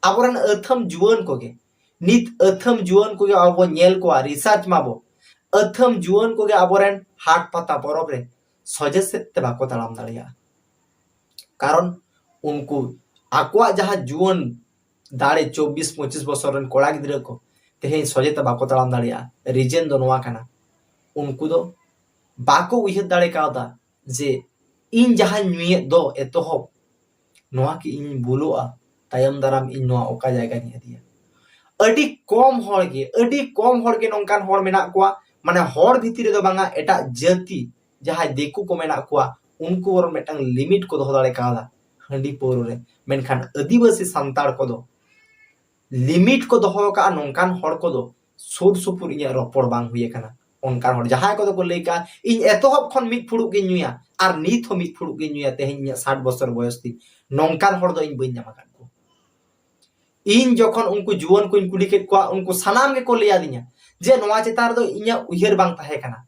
ᱟᱵᱚᱨᱮᱱ ᱟᱹᱛᱷᱟᱹᱢ ᱡᱩᱣᱟᱹᱱ ᱠᱚᱜᱮ, ᱱᱤᱛ ᱟᱹᱛᱷᱟᱹᱢ ᱡᱩᱣᱟᱹᱱ ᱠᱚᱜᱮ ᱟᱵᱚ ᱧᱮᱞ ᱠᱚᱣᱟ, ᱨᱤᱥᱟᱨᱪ ᱢᱟᱵᱚ, ᱟᱹᱛᱷᱟᱹᱢ ᱡᱩᱣᱟᱹᱱ ᱠᱚᱜᱮ ᱟᱵᱚᱨᱮᱱ ᱦᱟᱴ ᱯᱟᱛᱟ ᱯᱚᱨᱚᱵᱽ ᱨᱮ ᱥᱚᱡᱷᱮ ᱥᱮᱫ ᱛᱮ ᱵᱟᱠᱚ ᱛᱟᱲᱟᱢ ᱫᱟᱲᱮᱭᱟᱜᱼᱟ᱾ ᱠᱟᱨᱚᱱ ᱩᱱᱠᱩ ᱟᱠᱚᱣᱟᱜ ᱡᱟᱦᱟᱸ ᱡᱩᱣᱟᱹᱱ ᱫᱟᱲᱮ, ᱪᱚᱵᱵᱤᱥ ᱯᱚᱸᱪᱤᱥ ᱵᱚᱪᱷᱚᱨ ᱨᱮᱱ ᱠᱚᱲᱟ ᱜᱤᱫᱽᱨᱟᱹ ᱠᱚ ᱛᱮᱦᱮᱧ ᱥᱚᱡᱷᱮ ᱛᱮ ᱵᱟᱠᱚ ᱛᱟᱲᱟᱢ ᱫᱟᱲᱮᱭᱟᱜᱼᱟ᱾ ᱨᱤᱡᱮᱱ ᱫᱚ ᱱᱚᱣᱟ ᱠᱟᱱᱟ, ᱩᱱᱠᱩ ᱫᱚ ᱵᱟᱠᱚ ᱩᱭᱦᱟᱹᱨ ᱫᱟᱲᱮ ᱠᱟᱣᱫᱟ ᱡᱮ ᱤᱧ ᱡᱟᱦᱟᱸᱧ ᱧᱩᱭᱮᱫ ᱫᱚ ᱮᱛᱚᱦᱚᱵ, ᱱᱚᱣᱟ ᱠᱤ ᱤᱧᱤᱧ ᱵᱩᱞᱩᱜᱼᱟ? ᱛᱟᱭᱚᱢ ᱫᱟᱨᱟᱢ ᱤᱧ ᱱᱚᱣᱟ ᱚᱠᱟ ᱡᱟᱭᱜᱟᱧ ᱤᱫᱤᱭᱟ? ᱟᱹᱰᱤ ᱠᱚᱢ ᱦᱚᱲ ᱜᱮ, ᱟᱹᱰᱤ ᱠᱚᱢ ᱦᱚᱲ ᱜᱮ ᱱᱚᱝᱠᱟᱱ ᱦᱚᱲ ᱢᱮᱱᱟᱜ ᱠᱚᱣᱟ, ᱢᱟᱱᱮ ᱦᱚᱲ ᱵᱷᱤᱛᱤᱨ ᱨᱮᱫᱚ ᱵᱟᱝᱟ, ᱮᱴᱟᱜ ᱡᱟᱹᱛᱤ ᱡᱟᱦᱟᱸᱭ ᱫᱤᱠᱩ ᱠᱚ ᱢᱮᱱᱟᱜ ᱠᱚᱣᱟ, ᱩᱱᱠᱩ ᱵᱚᱨᱚᱝ ᱢᱤᱫᱴᱟᱝ ᱞᱤᱢᱤᱴ ᱠᱚ ᱫᱚᱦᱚ ᱫᱟᱲᱮ ᱠᱟᱣᱫᱟ ᱦᱟᱺᱰᱤ ᱯᱟᱹᱣᱨᱟᱹ ᱨᱮ᱾ ᱢᱮᱱᱠᱷᱟᱱ ᱟᱹᱫᱤᱵᱟᱹᱥᱤ ᱥᱟᱱᱛᱟᱲ ᱠᱚᱫᱚ ᱞᱤᱢᱤᱴ ᱠᱚ ᱫᱚᱦᱚ ᱟᱠᱟᱫᱼᱟ, ᱱᱚᱝᱠᱟᱱ ᱦᱚᱲ ᱠᱚᱫᱚ ᱥᱩᱨ ᱥᱩᱯᱩᱨ ᱤᱧᱟᱹᱜ ᱨᱚᱯᱚᱲ ᱵᱟᱝ ᱦᱩᱭ ᱟᱠᱟᱱᱟ᱾ ᱚᱱᱠᱟᱱ ᱦᱚᱲ ᱡᱟᱦᱟᱸᱭ ᱠᱚᱫᱚ ᱠᱚ ᱞᱟᱹᱭ ᱠᱟᱜᱼᱟ, ᱤᱧ ᱮᱛᱚᱦᱚᱵ ᱠᱷᱚᱱ ᱢᱤᱫ ᱯᱷᱩᱲᱩᱜ ᱜᱤᱧ ᱧᱩᱭᱟ ᱟᱨ ᱱᱤᱛ ᱦᱚᱸ ᱢᱤᱫ ᱯᱷᱩᱲᱩᱜ ᱜᱤᱧ ᱧᱩᱭᱟ, ᱛᱮᱦᱮᱧ ᱤᱧᱟᱹᱜ ᱥᱟᱴ ᱵᱚᱪᱷᱚᱨ ᱵᱚᱭᱚᱥ ᱛᱤᱧ, ᱱᱚᱝᱠᱟᱱ ᱦᱚᱲ ᱫᱚ ᱤᱧ ᱵᱟᱹᱧ ᱧᱟᱢ ᱟᱠᱟᱫ ᱠᱚᱣᱟ᱾ ᱤᱧ ᱡᱚᱠᱷᱚᱱ ᱩᱱᱠᱩ ᱡᱩᱣᱟᱹᱱ ᱠᱚᱧ ᱠᱩᱞᱤ ᱠᱮᱫ ᱠᱚᱣᱟ, ᱩᱱᱠᱩ ᱥᱟᱱᱟᱢ ᱜᱮᱠᱚ ᱞᱟᱹᱭ ᱟᱹᱫᱤᱧᱟ ᱡᱮ ᱱᱚᱣᱟ ᱪᱮᱛᱟᱱ ᱨᱮᱫᱚ ᱤᱧᱟᱹᱜ ᱩᱭᱦᱟᱹᱨ ᱵᱟᱝ ᱛᱟᱦᱮᱸ ᱠᱟᱱᱟ᱾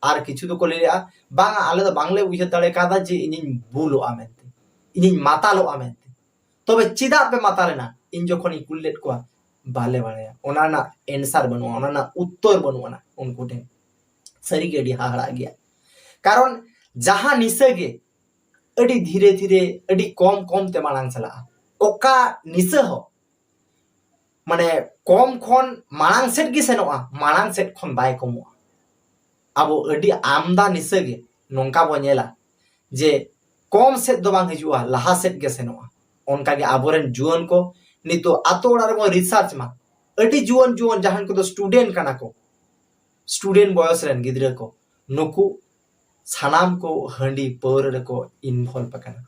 ᱟᱨ ᱠᱤᱪᱷᱩ ᱫᱚᱠᱚ ᱞᱟᱹᱭ ᱞᱮᱜᱼᱟ, ᱵᱟᱝᱟ, ᱟᱞᱮ ᱫᱚ ᱵᱟᱝᱞᱮ ᱩᱭᱦᱟᱹᱨ ᱫᱟᱲᱮ ᱠᱟᱣᱫᱟ ᱡᱮ ᱤᱧᱤᱧ ᱵᱩᱞᱩᱜᱼᱟ ᱢᱮᱱᱛᱮ, ᱤᱧᱤᱧ ᱢᱟᱛᱟᱞᱚᱜᱼᱟ ᱢᱮᱱᱛᱮ᱾ ᱛᱚᱵᱮ ᱪᱮᱫᱟᱜ ᱯᱮ ᱢᱟᱛᱟᱞᱮᱱᱟ? ᱤᱧ ᱡᱚᱠᱷᱚᱱᱤᱧ ᱠᱩᱞ ᱞᱮᱫ ᱠᱚᱣᱟ, ᱵᱟᱞᱮ ᱵᱟᱲᱟᱭᱟ᱾ ᱚᱱᱟ ᱨᱮᱱᱟᱜ ᱮᱱᱥᱟᱨ ᱵᱟᱹᱱᱩᱜᱼᱟ, ᱚᱱᱟ ᱨᱮᱱᱟᱜ ᱩᱛᱛᱚᱨ ᱵᱟᱹᱱᱩᱜ ᱟᱱᱟ ᱩᱱᱠᱩ ᱴᱷᱮᱱ᱾ ᱥᱟᱹᱨᱤᱜᱮ ᱟᱹᱰᱤ ᱦᱟᱦᱟᱲᱟᱜ ᱜᱮᱭᱟ᱾ ᱠᱟᱨᱚᱱ ᱡᱟᱦᱟᱸ ᱱᱤᱥᱟᱹ ᱜᱮ ᱟᱹᱰᱤ ᱫᱷᱤᱨᱮ ᱫᱷᱤᱨᱮ, ᱟᱹᱰᱤ ᱠᱚᱢ ᱠᱚᱢ ᱛᱮ ᱢᱟᱲᱟᱝ ᱪᱟᱞᱟᱜᱼᱟ᱾ ᱚᱠᱟ ᱱᱤᱥᱟᱹ ᱦᱚᱸ ᱢᱟᱱᱮ ᱠᱚᱢ ᱠᱷᱚᱱ ᱢᱟᱲᱟᱝ ᱥᱮᱫ ᱜᱮ ᱥᱮᱱᱚᱜᱼᱟ, ᱢᱟᱲᱟᱝ ᱥᱮᱫ ᱠᱷᱚᱱ ᱵᱟᱭ ᱠᱚᱢᱚᱜᱼᱟ᱾ ᱟᱵᱚ ᱟᱹᱰᱤ ᱟᱢᱫᱟ ᱱᱤᱥᱟᱹ ᱜᱮ ᱱᱚᱝᱠᱟ ᱵᱚ ᱧᱮᱞᱟ ᱡᱮ ᱠᱚᱢ ᱥᱮᱫ ᱫᱚ ᱵᱟᱝ ᱦᱤᱡᱩᱜᱼᱟ, ᱞᱟᱦᱟ ᱥᱮᱫ ᱜᱮ ᱥᱮᱱᱚᱜᱼᱟ᱾ ᱚᱱᱠᱟᱜᱮ ᱟᱵᱚᱨᱮᱱ ᱡᱩᱣᱟᱹᱱ ᱠᱚ ᱱᱤᱛᱚᱜ ᱟᱛᱳ ᱚᱲᱟᱜ ᱨᱮᱵᱚᱱ ᱨᱤᱥᱟᱨᱪ ᱢᱟ, ᱟᱹᱰᱤ ᱡᱩᱣᱟᱹᱱ ᱡᱩᱣᱟᱹᱱ ᱡᱟᱦᱟᱸᱭ ᱠᱚᱫᱚ ᱥᱴᱩᱰᱮᱱᱴ ᱠᱟᱱᱟ ᱠᱚ, ᱥᱴᱩᱰᱮᱱᱴ ᱵᱚᱭᱚᱥ ᱨᱮᱱ ᱜᱤᱫᱽᱨᱟᱹ ᱠᱚ, ᱱᱩᱠᱩ ᱥᱟᱱᱟᱢ ᱠᱚ ᱦᱟᱺᱰᱤ ᱯᱟᱹᱣᱨᱟᱹ ᱨᱮᱠᱚ ᱤᱱᱵᱷᱚᱞᱵᱷ ᱟᱠᱟᱱᱟ᱾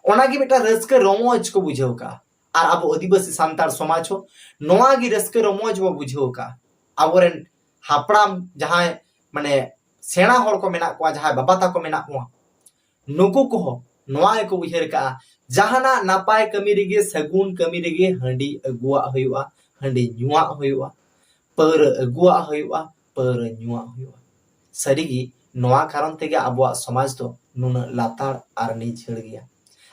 ᱚᱱᱟᱜᱮ ᱢᱤᱫᱴᱟᱝ ᱨᱟᱹᱥᱠᱟᱹ ᱨᱚᱢᱚᱡᱽ ᱠᱚ ᱵᱩᱡᱷᱟᱹᱣ ᱠᱟᱜᱼᱟ᱾ ᱟᱨ ᱟᱵᱚ ᱟᱹᱫᱤᱵᱟᱹᱥᱤ ᱥᱟᱱᱛᱟᱲ ᱥᱚᱢᱟᱡᱽ ᱦᱚᱸ ᱱᱚᱣᱟ ᱜᱮ ᱨᱟᱹᱥᱠᱟᱹ ᱨᱚᱢᱚᱡᱽ ᱵᱚ ᱵᱩᱡᱷᱟᱹᱣ ᱠᱟᱜᱼᱟ᱾ ᱟᱵᱚᱨᱮᱱ ᱦᱟᱯᱲᱟᱢ ᱡᱟᱦᱟᱸᱭ ᱢᱟᱱᱮ ᱥᱮᱬᱟ ᱦᱚᱲ ᱠᱚ ᱢᱮᱱᱟᱜ ᱠᱚᱣᱟ, ᱡᱟᱦᱟᱸᱭ ᱵᱟᱵᱟ ᱛᱟᱠᱚ ᱢᱮᱱᱟᱜ ᱠᱚᱣᱟ, ᱱᱩᱠᱩ ᱠᱚᱦᱚᱸ ᱱᱚᱣᱟ ᱜᱮᱠᱚ ᱩᱭᱦᱟᱹᱨ ᱠᱟᱜᱼᱟ, ᱡᱟᱦᱟᱱᱟᱜ ᱱᱟᱯᱟᱭ ᱠᱟᱹᱢᱤ ᱨᱮᱜᱮ, ᱥᱟᱹᱜᱩᱱ ᱠᱟᱹᱢᱤ ᱨᱮᱜᱮ ᱦᱟᱺᱰᱤ ᱟᱹᱜᱩᱣᱟᱜ ᱦᱩᱭᱩᱜᱼᱟ, ᱦᱟᱺᱰᱤ ᱧᱩᱣᱟᱜ ᱦᱩᱭᱩᱜᱼᱟ, ᱯᱟᱹᱣᱨᱟᱹ ᱟᱹᱜᱩᱣᱟᱜ ᱦᱩᱭᱩᱜᱼᱟ, ᱯᱟᱹᱣᱨᱟᱹ ᱧᱩᱣᱟᱜ ᱦᱩᱭᱩᱜᱼᱟ᱾ ᱥᱟᱹᱨᱤᱜᱮ ᱱᱚᱣᱟ ᱠᱟᱨᱚᱱ ᱛᱮᱜᱮ ᱟᱵᱚᱣᱟᱜ ᱥᱚᱢᱟᱡᱽ ᱫᱚ ᱱᱩᱱᱟᱹᱜ ᱞᱟᱛᱟᱲ ᱟᱨ ᱱᱤᱪᱷᱟᱹᱲ ᱜᱮᱭᱟ᱾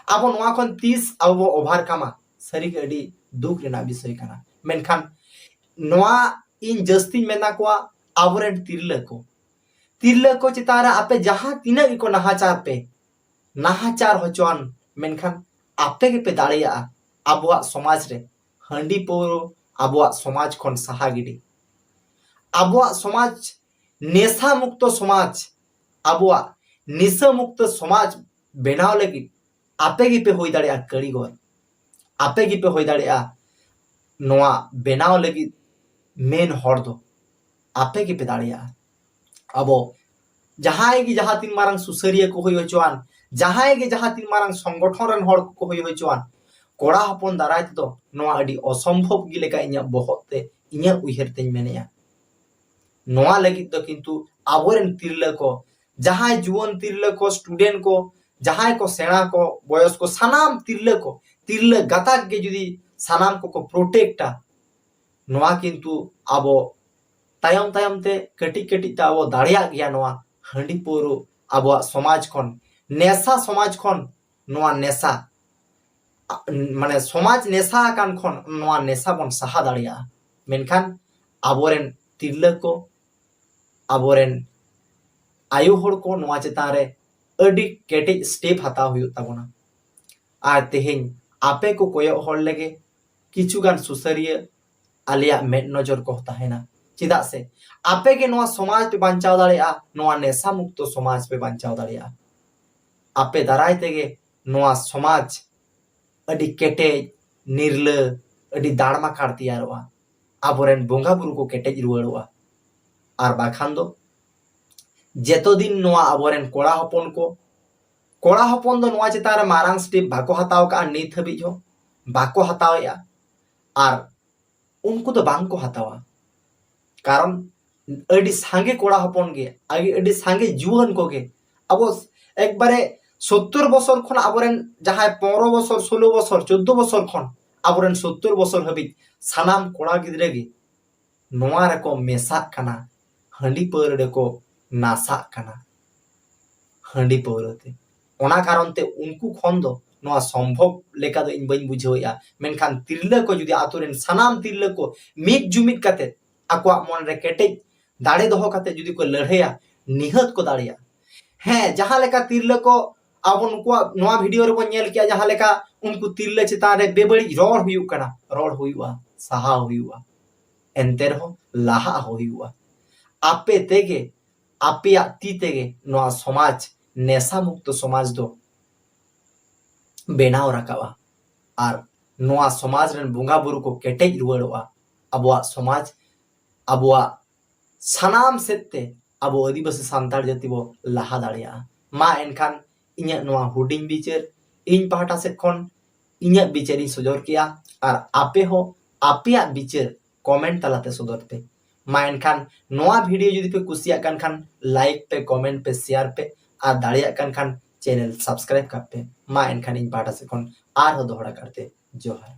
ᱟᱵᱚ ᱱᱚᱣᱟ ᱠᱷᱚᱱ ᱛᱤᱥ ᱟᱵᱚ ᱵᱚ ᱚᱵᱷᱟᱨᱠᱟᱢᱟ, ᱥᱟᱹᱨᱤᱜᱮ ᱟᱹᱰᱤ ᱫᱩᱠ ᱨᱮᱱᱟᱜ ᱵᱤᱥᱚᱭ ᱠᱟᱱᱟ᱾ ᱢᱮᱱᱠᱷᱟᱱ ᱱᱚᱣᱟ ᱤᱧ ᱡᱟᱹᱥᱛᱤᱧ ᱢᱮᱛᱟ ᱠᱚᱣᱟ ᱟᱵᱚᱨᱮᱱ ᱛᱤᱨᱞᱟᱹ ᱠᱚ, ᱛᱤᱨᱞᱟᱹ ᱠᱚ ᱪᱮᱛᱟᱱ ᱨᱮ ᱟᱯᱮ ᱡᱟᱦᱟᱸ ᱛᱤᱱᱟᱹᱜ ᱜᱮᱠᱚ ᱱᱟᱦᱟᱪᱟᱨ ᱯᱮ, ᱱᱟᱦᱟᱪᱟᱨ ᱦᱚᱪᱚᱣᱟᱱ, ᱢᱮᱱᱠᱷᱟᱱ ᱟᱯᱮ ᱜᱮᱯᱮ ᱫᱟᱲᱮᱭᱟᱜᱼᱟ ᱟᱵᱚᱣᱟᱜ ᱥᱚᱢᱟᱡᱽ ᱨᱮ ᱦᱟᱺᱰᱤ ᱯᱟᱹᱣᱨᱟᱹ ᱟᱵᱚᱣᱟᱜ ᱥᱚᱢᱟᱡᱽ ᱠᱷᱚᱱ ᱥᱟᱦᱟ ᱜᱤᱰᱤ᱾ ᱟᱵᱚᱣᱟᱜ ᱥᱚᱢᱟᱡᱽ ᱱᱮᱥᱟ ᱢᱩᱠᱛᱚ ᱥᱚᱢᱟᱡᱽ, ᱟᱵᱚᱣᱟᱜ ᱱᱤᱥᱟᱹ ᱢᱩᱠᱛᱚ ᱥᱚᱢᱟᱡᱽ ᱵᱮᱱᱟᱣ ᱞᱟᱹᱜᱤᱫ ᱟᱯᱮ ᱜᱮᱯᱮ ᱦᱩᱭ ᱫᱟᱲᱮᱭᱟᱜᱼᱟ ᱠᱟᱹᱨᱤᱜᱚᱨ, ᱟᱯᱮ ᱜᱮᱯᱮ ᱦᱩᱭ ᱫᱟᱲᱮᱭᱟᱜᱼᱟ ᱱᱚᱣᱟ ᱵᱮᱱᱟᱣ ᱞᱟᱹᱜᱤᱫ ᱢᱮᱱ ᱦᱚᱲ ᱫᱚ ᱟᱯᱮ ᱜᱮᱯᱮ ᱫᱟᱲᱮᱭᱟᱜᱼᱟ᱾ ᱟᱵᱚ ᱡᱟᱦᱟᱸᱭ ᱜᱮ ᱡᱟᱦᱟᱸ ᱛᱤᱱ ᱢᱟᱨᱟᱝ ᱥᱩᱥᱟᱹᱨᱤᱭᱟᱹ ᱠᱚ ᱦᱩᱭ ᱦᱚᱪᱚᱣᱟᱱ, ᱡᱟᱦᱟᱸᱭ ᱜᱮ ᱡᱟᱦᱟᱸ ᱛᱤᱱ ᱢᱟᱨᱟᱝ ᱥᱚᱝᱜᱚᱴᱷᱚᱱ ᱨᱮᱱ ᱦᱚᱲ ᱠᱚᱠᱚ ᱦᱩᱭ ᱦᱚᱪᱚᱣᱟᱱ, ᱠᱚᱲᱟ ᱦᱚᱯᱚᱱ ᱫᱟᱨᱟᱭ ᱛᱮᱫᱚ ᱱᱚᱣᱟ ᱟᱹᱰᱤ ᱚᱥᱚᱢᱵᱷᱚᱵ ᱜᱮ ᱞᱮᱠᱟ ᱤᱧᱟᱹᱜ ᱵᱚᱦᱚᱜ ᱛᱮ, ᱤᱧᱟᱹᱜ ᱩᱭᱦᱟᱹᱨ ᱛᱮᱧ ᱢᱮᱱᱮᱜᱼᱟ᱾ ᱱᱚᱣᱟ ᱞᱟᱹᱜᱤᱫ ᱫᱚ ᱠᱤᱱᱛᱩ ᱟᱵᱚᱨᱮᱱ ᱛᱤᱨᱞᱟᱹ ᱠᱚ, ᱡᱟᱦᱟᱸᱭ ᱡᱩᱣᱟᱹᱱ ᱛᱤᱨᱞᱟᱹ ᱠᱚ, ᱥᱴᱩᱰᱮᱱᱴ ᱠᱚ, ᱡᱟᱦᱟᱸᱭ ᱠᱚ ᱥᱮᱬᱟ ᱠᱚ, ᱵᱚᱭᱚᱥ ᱠᱚ, ᱥᱟᱱᱟᱢ ᱛᱤᱨᱞᱟᱹ ᱠᱚ, ᱛᱤᱨᱞᱟᱹ ᱜᱟᱛᱟᱠ ᱜᱮ ᱡᱩᱫᱤ ᱥᱟᱱᱟᱢ ᱠᱚᱠᱚ ᱯᱨᱚᱴᱮᱠᱴᱟ, ᱱᱚᱣᱟ ᱠᱤᱱᱛᱩ ᱟᱵᱚ ᱛᱟᱭᱚᱢ ᱛᱟᱭᱚᱢ ᱛᱮ ᱠᱟᱹᱴᱤᱡ ᱠᱟᱹᱴᱤᱡ ᱛᱮ ᱟᱵᱚ ᱫᱟᱲᱮᱭᱟᱜ ᱜᱮᱭᱟ ᱱᱚᱣᱟ ᱦᱟᱺᱰᱤ ᱯᱟᱹᱣᱨᱟᱹ ᱟᱵᱚᱣᱟᱜ ᱥᱚᱢᱟᱡᱽ ᱠᱷᱚᱱ, ᱱᱮᱥᱟ ᱥᱚᱢᱟᱡᱽ ᱠᱷᱚᱱ ᱱᱚᱣᱟ ᱱᱮᱥᱟ, ᱟ-, ᱢᱟᱱᱮ ᱥᱚᱢᱟᱡᱽ ᱱᱮᱥᱟ ᱟᱠᱟᱱ ᱠᱷᱚᱱ ᱱᱚᱣᱟ ᱱᱮᱥᱟ ᱵᱚᱱ ᱥᱟᱦᱟ ᱫᱟᱲᱮᱭᱟᱜᱼᱟ᱾ ᱢᱮᱱᱠᱷᱟᱱ ᱟᱵᱚᱨᱮᱱ ᱛᱤᱨᱞᱟᱹ ᱠᱚ, ᱟᱵᱚᱨᱮᱱ ᱟᱭᱳ ᱦᱚᱲ ᱠᱚ ᱱᱚᱣᱟ ᱪᱮᱛᱟᱱ ᱨᱮ ᱟᱹᱰᱤ ᱠᱮᱴᱮᱡ ᱥᱴᱮᱯ ᱦᱟᱛᱟᱣ ᱦᱩᱭᱩᱜ ᱛᱟᱵᱚᱱᱟ᱾ ᱟᱨ ᱛᱮᱦᱮᱧ ᱟᱯᱮ ᱠᱚ ᱠᱚᱭᱚᱜ ᱦᱚᱲ ᱞᱮᱜᱮ ᱠᱤᱪᱷᱩ ᱜᱟᱱ ᱥᱩᱥᱟᱹᱨᱤᱭᱟᱹ ᱟᱞᱮᱭᱟᱜ ᱢᱮᱫ ᱱᱚᱡᱚᱨ ᱠᱚ ᱛᱟᱦᱮᱱᱟ᱾ ᱪᱮᱫᱟᱜ ᱥᱮ ᱟᱯᱮ ᱜᱮ ᱱᱚᱣᱟ ᱥᱚᱢᱟᱡᱽ ᱯᱮ ᱵᱟᱧᱪᱟᱣ ᱫᱟᱲᱮᱭᱟᱜᱼᱟ, ᱱᱚᱣᱟ ᱱᱮᱥᱟ ᱢᱩᱠᱛᱚ ᱥᱚᱢᱟᱡᱽ ᱯᱮ ᱵᱟᱧᱪᱟᱣ ᱫᱟᱲᱮᱭᱟᱜᱼᱟ᱾ ᱟᱯᱮ ᱫᱟᱨᱟᱭ ᱛᱮᱜᱮ ᱱᱚᱣᱟ ᱥᱚᱢᱟᱡᱽ ᱟᱹᱰᱤ ᱠᱮᱴᱮᱡ, ᱱᱤᱨᱞᱟᱹ, ᱟᱹᱰᱤ ᱫᱟᱲᱢᱟᱠᱟᱲ ᱛᱮᱭᱟᱨᱚᱜᱼᱟ᱾ ᱟᱵᱚᱨᱮᱱ ᱵᱚᱸᱜᱟ ᱵᱩᱨᱩ ᱠᱚ ᱠᱮᱴᱮᱡ ᱨᱩᱣᱟᱹᱲᱚᱜᱼᱟ᱾ ᱟᱨ ᱵᱟᱠᱷᱟᱱ ᱫᱚ ᱡᱮᱛᱚ ᱫᱤᱱ ᱱᱚᱣᱟ ᱟᱵᱚᱨᱮᱱ ᱠᱚᱲᱟ ᱦᱚᱯᱚᱱ ᱠᱚ, ᱠᱚᱲᱟ ᱦᱚᱯᱚᱱ ᱫᱚ ᱱᱚᱣᱟ ᱪᱮᱛᱟᱱ ᱨᱮ ᱢᱟᱨᱟᱝ step ᱵᱟᱠᱚ ᱦᱟᱛᱟᱣ ᱠᱟᱜᱼᱟ, ᱱᱤᱛ ᱦᱟᱹᱵᱤᱡ ᱦᱚᱸ ᱵᱟᱠᱚ ᱦᱟᱛᱟᱣᱮᱜᱼᱟ᱾ ᱟᱨ ᱩᱱᱠᱩ ᱫᱚ ᱵᱟᱝ ᱠᱚ ᱦᱟᱛᱟᱣᱟ᱾ ᱠᱟᱨᱚᱱ ᱟᱹᱰᱤ ᱥᱟᱸᱜᱮ ᱠᱚᱲᱟ ᱦᱚᱯᱚᱱ ᱜᱮ, ᱟᱹᱰᱤ, ᱟᱹᱰᱤ ᱥᱟᱸᱜᱮ ᱡᱩᱣᱟᱹᱱ ᱠᱚᱜᱮ, ᱟᱵᱚ ᱮᱠᱵᱟᱨᱮ ᱥᱳᱛᱛᱳᱨ ᱵᱚᱥᱚᱨ ᱠᱷᱚᱱ ᱟᱵᱚᱨᱮᱱ ᱡᱟᱦᱟᱸᱭ ᱯᱚᱱᱨᱚ ᱵᱚᱥᱚᱨ, ᱥᱳᱞᱳ ᱵᱚᱥᱚᱨ, ᱪᱳᱫᱽᱫᱳ ᱵᱚᱥᱚᱨ ᱠᱷᱚᱱ ᱟᱵᱚᱨᱮᱱ ᱥᱳᱛᱛᱳᱨ ᱵᱚᱥᱚᱨ ᱦᱟᱹᱵᱤᱡ ᱥᱟᱱᱟᱢ ᱠᱚᱲᱟ ᱜᱤᱫᱽᱨᱟᱹ ᱜᱮ ᱱᱚᱣᱟ ᱨᱮᱠᱚ ᱢᱮᱥᱟᱜ ᱠᱟᱱᱟ, ᱦᱟᱺᱰᱤ ᱯᱟᱹᱣᱨᱟᱹ ᱨᱮᱠᱚ ᱱᱟᱥᱟᱜ ᱠᱟᱱᱟ, ᱦᱟᱺᱰᱤ ᱯᱟᱹᱣᱨᱟᱹ ᱛᱮ᱾ ᱚᱱᱟ ᱠᱟᱨᱚᱱ ᱛᱮ ᱩᱱᱠᱩ ᱠᱷᱚᱱ ᱫᱚ ᱱᱚᱣᱟ ᱥᱚᱢᱵᱷᱚᱵ ᱞᱮᱠᱟ ᱫᱚ ᱤᱧ ᱵᱟᱹᱧ ᱵᱩᱡᱷᱟᱹᱣᱮᱫᱼᱟ᱾ ᱢᱮᱱᱠᱷᱟᱱ ᱛᱤᱨᱞᱟᱹ ᱠᱚ ᱡᱩᱫᱤ ᱟᱛᱳ ᱨᱮᱱ ᱥᱟᱱᱟᱢ ᱛᱤᱨᱞᱟᱹ ᱠᱚ ᱢᱤᱫ ᱡᱩᱢᱤᱫ ᱠᱟᱛᱮ ᱟᱠᱚᱣᱟᱜ ᱢᱚᱱ ᱨᱮ ᱠᱮᱴᱮᱡ ᱫᱟᱲᱮ ᱫᱚᱦᱚ ᱠᱟᱛᱮ ᱡᱩᱫᱤ ᱠᱚ ᱞᱟᱹᱲᱦᱟᱹᱭᱟ, ᱱᱤᱦᱟᱹᱛ ᱠᱚ ᱫᱟᱲᱮᱭᱟᱜᱼᱟ᱾ ᱦᱮᱸ, ᱡᱟᱦᱟᱸ ᱞᱮᱠᱟ ᱛᱤᱨᱞᱟᱹ ᱠᱚ ᱟᱵᱚ ᱱᱩᱠᱩᱣᱟᱜ ᱱᱚᱣᱟ video ᱨᱮᱵᱚᱱ ᱧᱮᱞ ᱠᱮᱜᱼᱟ, ᱡᱟᱦᱟᱸ ᱞᱮᱠᱟ ᱩᱱᱠᱩ ᱛᱤᱨᱞᱟᱹ ᱪᱮᱛᱟᱱ ᱨᱮ ᱵᱮᱵᱟᱹᱲᱤᱡ ᱨᱚᱲ ᱦᱩᱭᱩᱜ ᱠᱟᱱᱟ, ᱨᱚᱲ ᱦᱩᱭᱩᱜᱼᱟ, ᱥᱟᱦᱟᱣ ᱦᱩᱭᱩᱜᱼᱟ, ᱮᱱᱛᱮ ᱨᱮᱦᱚᱸ ᱞᱟᱦᱟᱜ ᱦᱩᱭᱩᱜᱼᱟ᱾ ᱟᱯᱮ ᱛᱮᱜᱮ ᱟᱯᱮᱭᱟᱜ ᱛᱤ ᱛᱮᱜᱮ ᱱᱚᱣᱟ ᱥᱚᱢᱟᱡᱽ, ᱱᱮᱥᱟ ᱢᱩᱠᱛᱚ ᱥᱚᱢᱟᱡᱽ ᱫᱚ ᱵᱮᱱᱟᱣ ᱨᱟᱠᱟᱵᱼᱟ᱾ ᱟᱨ ᱱᱚᱣᱟ ᱥᱚᱢᱟᱡᱽ ᱨᱮᱱ ᱵᱚᱸᱜᱟ ᱵᱩᱨᱩ ᱠᱚ ᱠᱮᱴᱮᱡ ᱨᱩᱣᱟᱹᱲᱚᱜᱼᱟ᱾ ᱟᱵᱚᱣᱟᱜ ᱥᱚᱢᱟᱡᱽ, ᱟᱵᱚᱣᱟᱜ ᱥᱟᱱᱟᱢ ᱥᱮᱫ ᱛᱮ ᱟᱵᱚ ᱟᱹᱫᱤᱵᱟᱹᱥᱤ ᱥᱟᱱᱛᱟᱲ ᱡᱟᱹᱛᱤ ᱵᱚ ᱞᱟᱦᱟ ᱫᱟᱲᱮᱭᱟᱜᱼᱟ᱾ ᱢᱟ ᱮᱱᱠᱷᱟᱱ ᱤᱧᱟᱹᱜ ᱱᱚᱣᱟ ᱦᱩᱰᱤᱧ ᱵᱤᱪᱟᱹᱨ ᱤᱧ ᱯᱟᱦᱴᱟ ᱥᱮᱫ ᱠᱷᱚᱱ ᱤᱧᱟᱹᱜ ᱵᱤᱪᱟᱹᱨ ᱤᱧ ᱥᱚᱫᱚᱨ ᱠᱮᱜᱼᱟ, ᱟᱨ ᱟᱯᱮ ᱦᱚᱸ ᱟᱯᱮᱭᱟᱜ ᱵᱤᱪᱟᱹᱨ comment ᱛᱟᱞᱟᱛᱮ ᱥᱚᱫᱚᱨ ᱯᱮ᱾ ᱢᱟ ᱮᱱᱠᱷᱟᱱ ᱱᱚᱣᱟ video ᱡᱩᱫᱤ ᱯᱮ ᱠᱩᱥᱤᱭᱟᱜ ᱠᱟᱱ ᱠᱷᱟᱱ like ᱯᱮ, comment ᱯᱮ, share ᱯᱮ, ᱟᱨ ᱫᱟᱲᱮᱭᱟᱜ ᱠᱟᱱ ᱠᱷᱟᱱ channel subscribe ᱠᱟᱜ ᱯᱮ᱾ ᱢᱟ ᱮᱱᱠᱷᱟᱱ ᱤᱧ ᱯᱟᱦᱴᱟ ᱥᱮᱫ ᱠᱷᱚᱱ ᱟᱨᱦᱚᱸ ᱫᱚᱦᱲᱟ ᱠᱟᱨᱛᱮ ᱡᱚᱦᱟᱨ᱾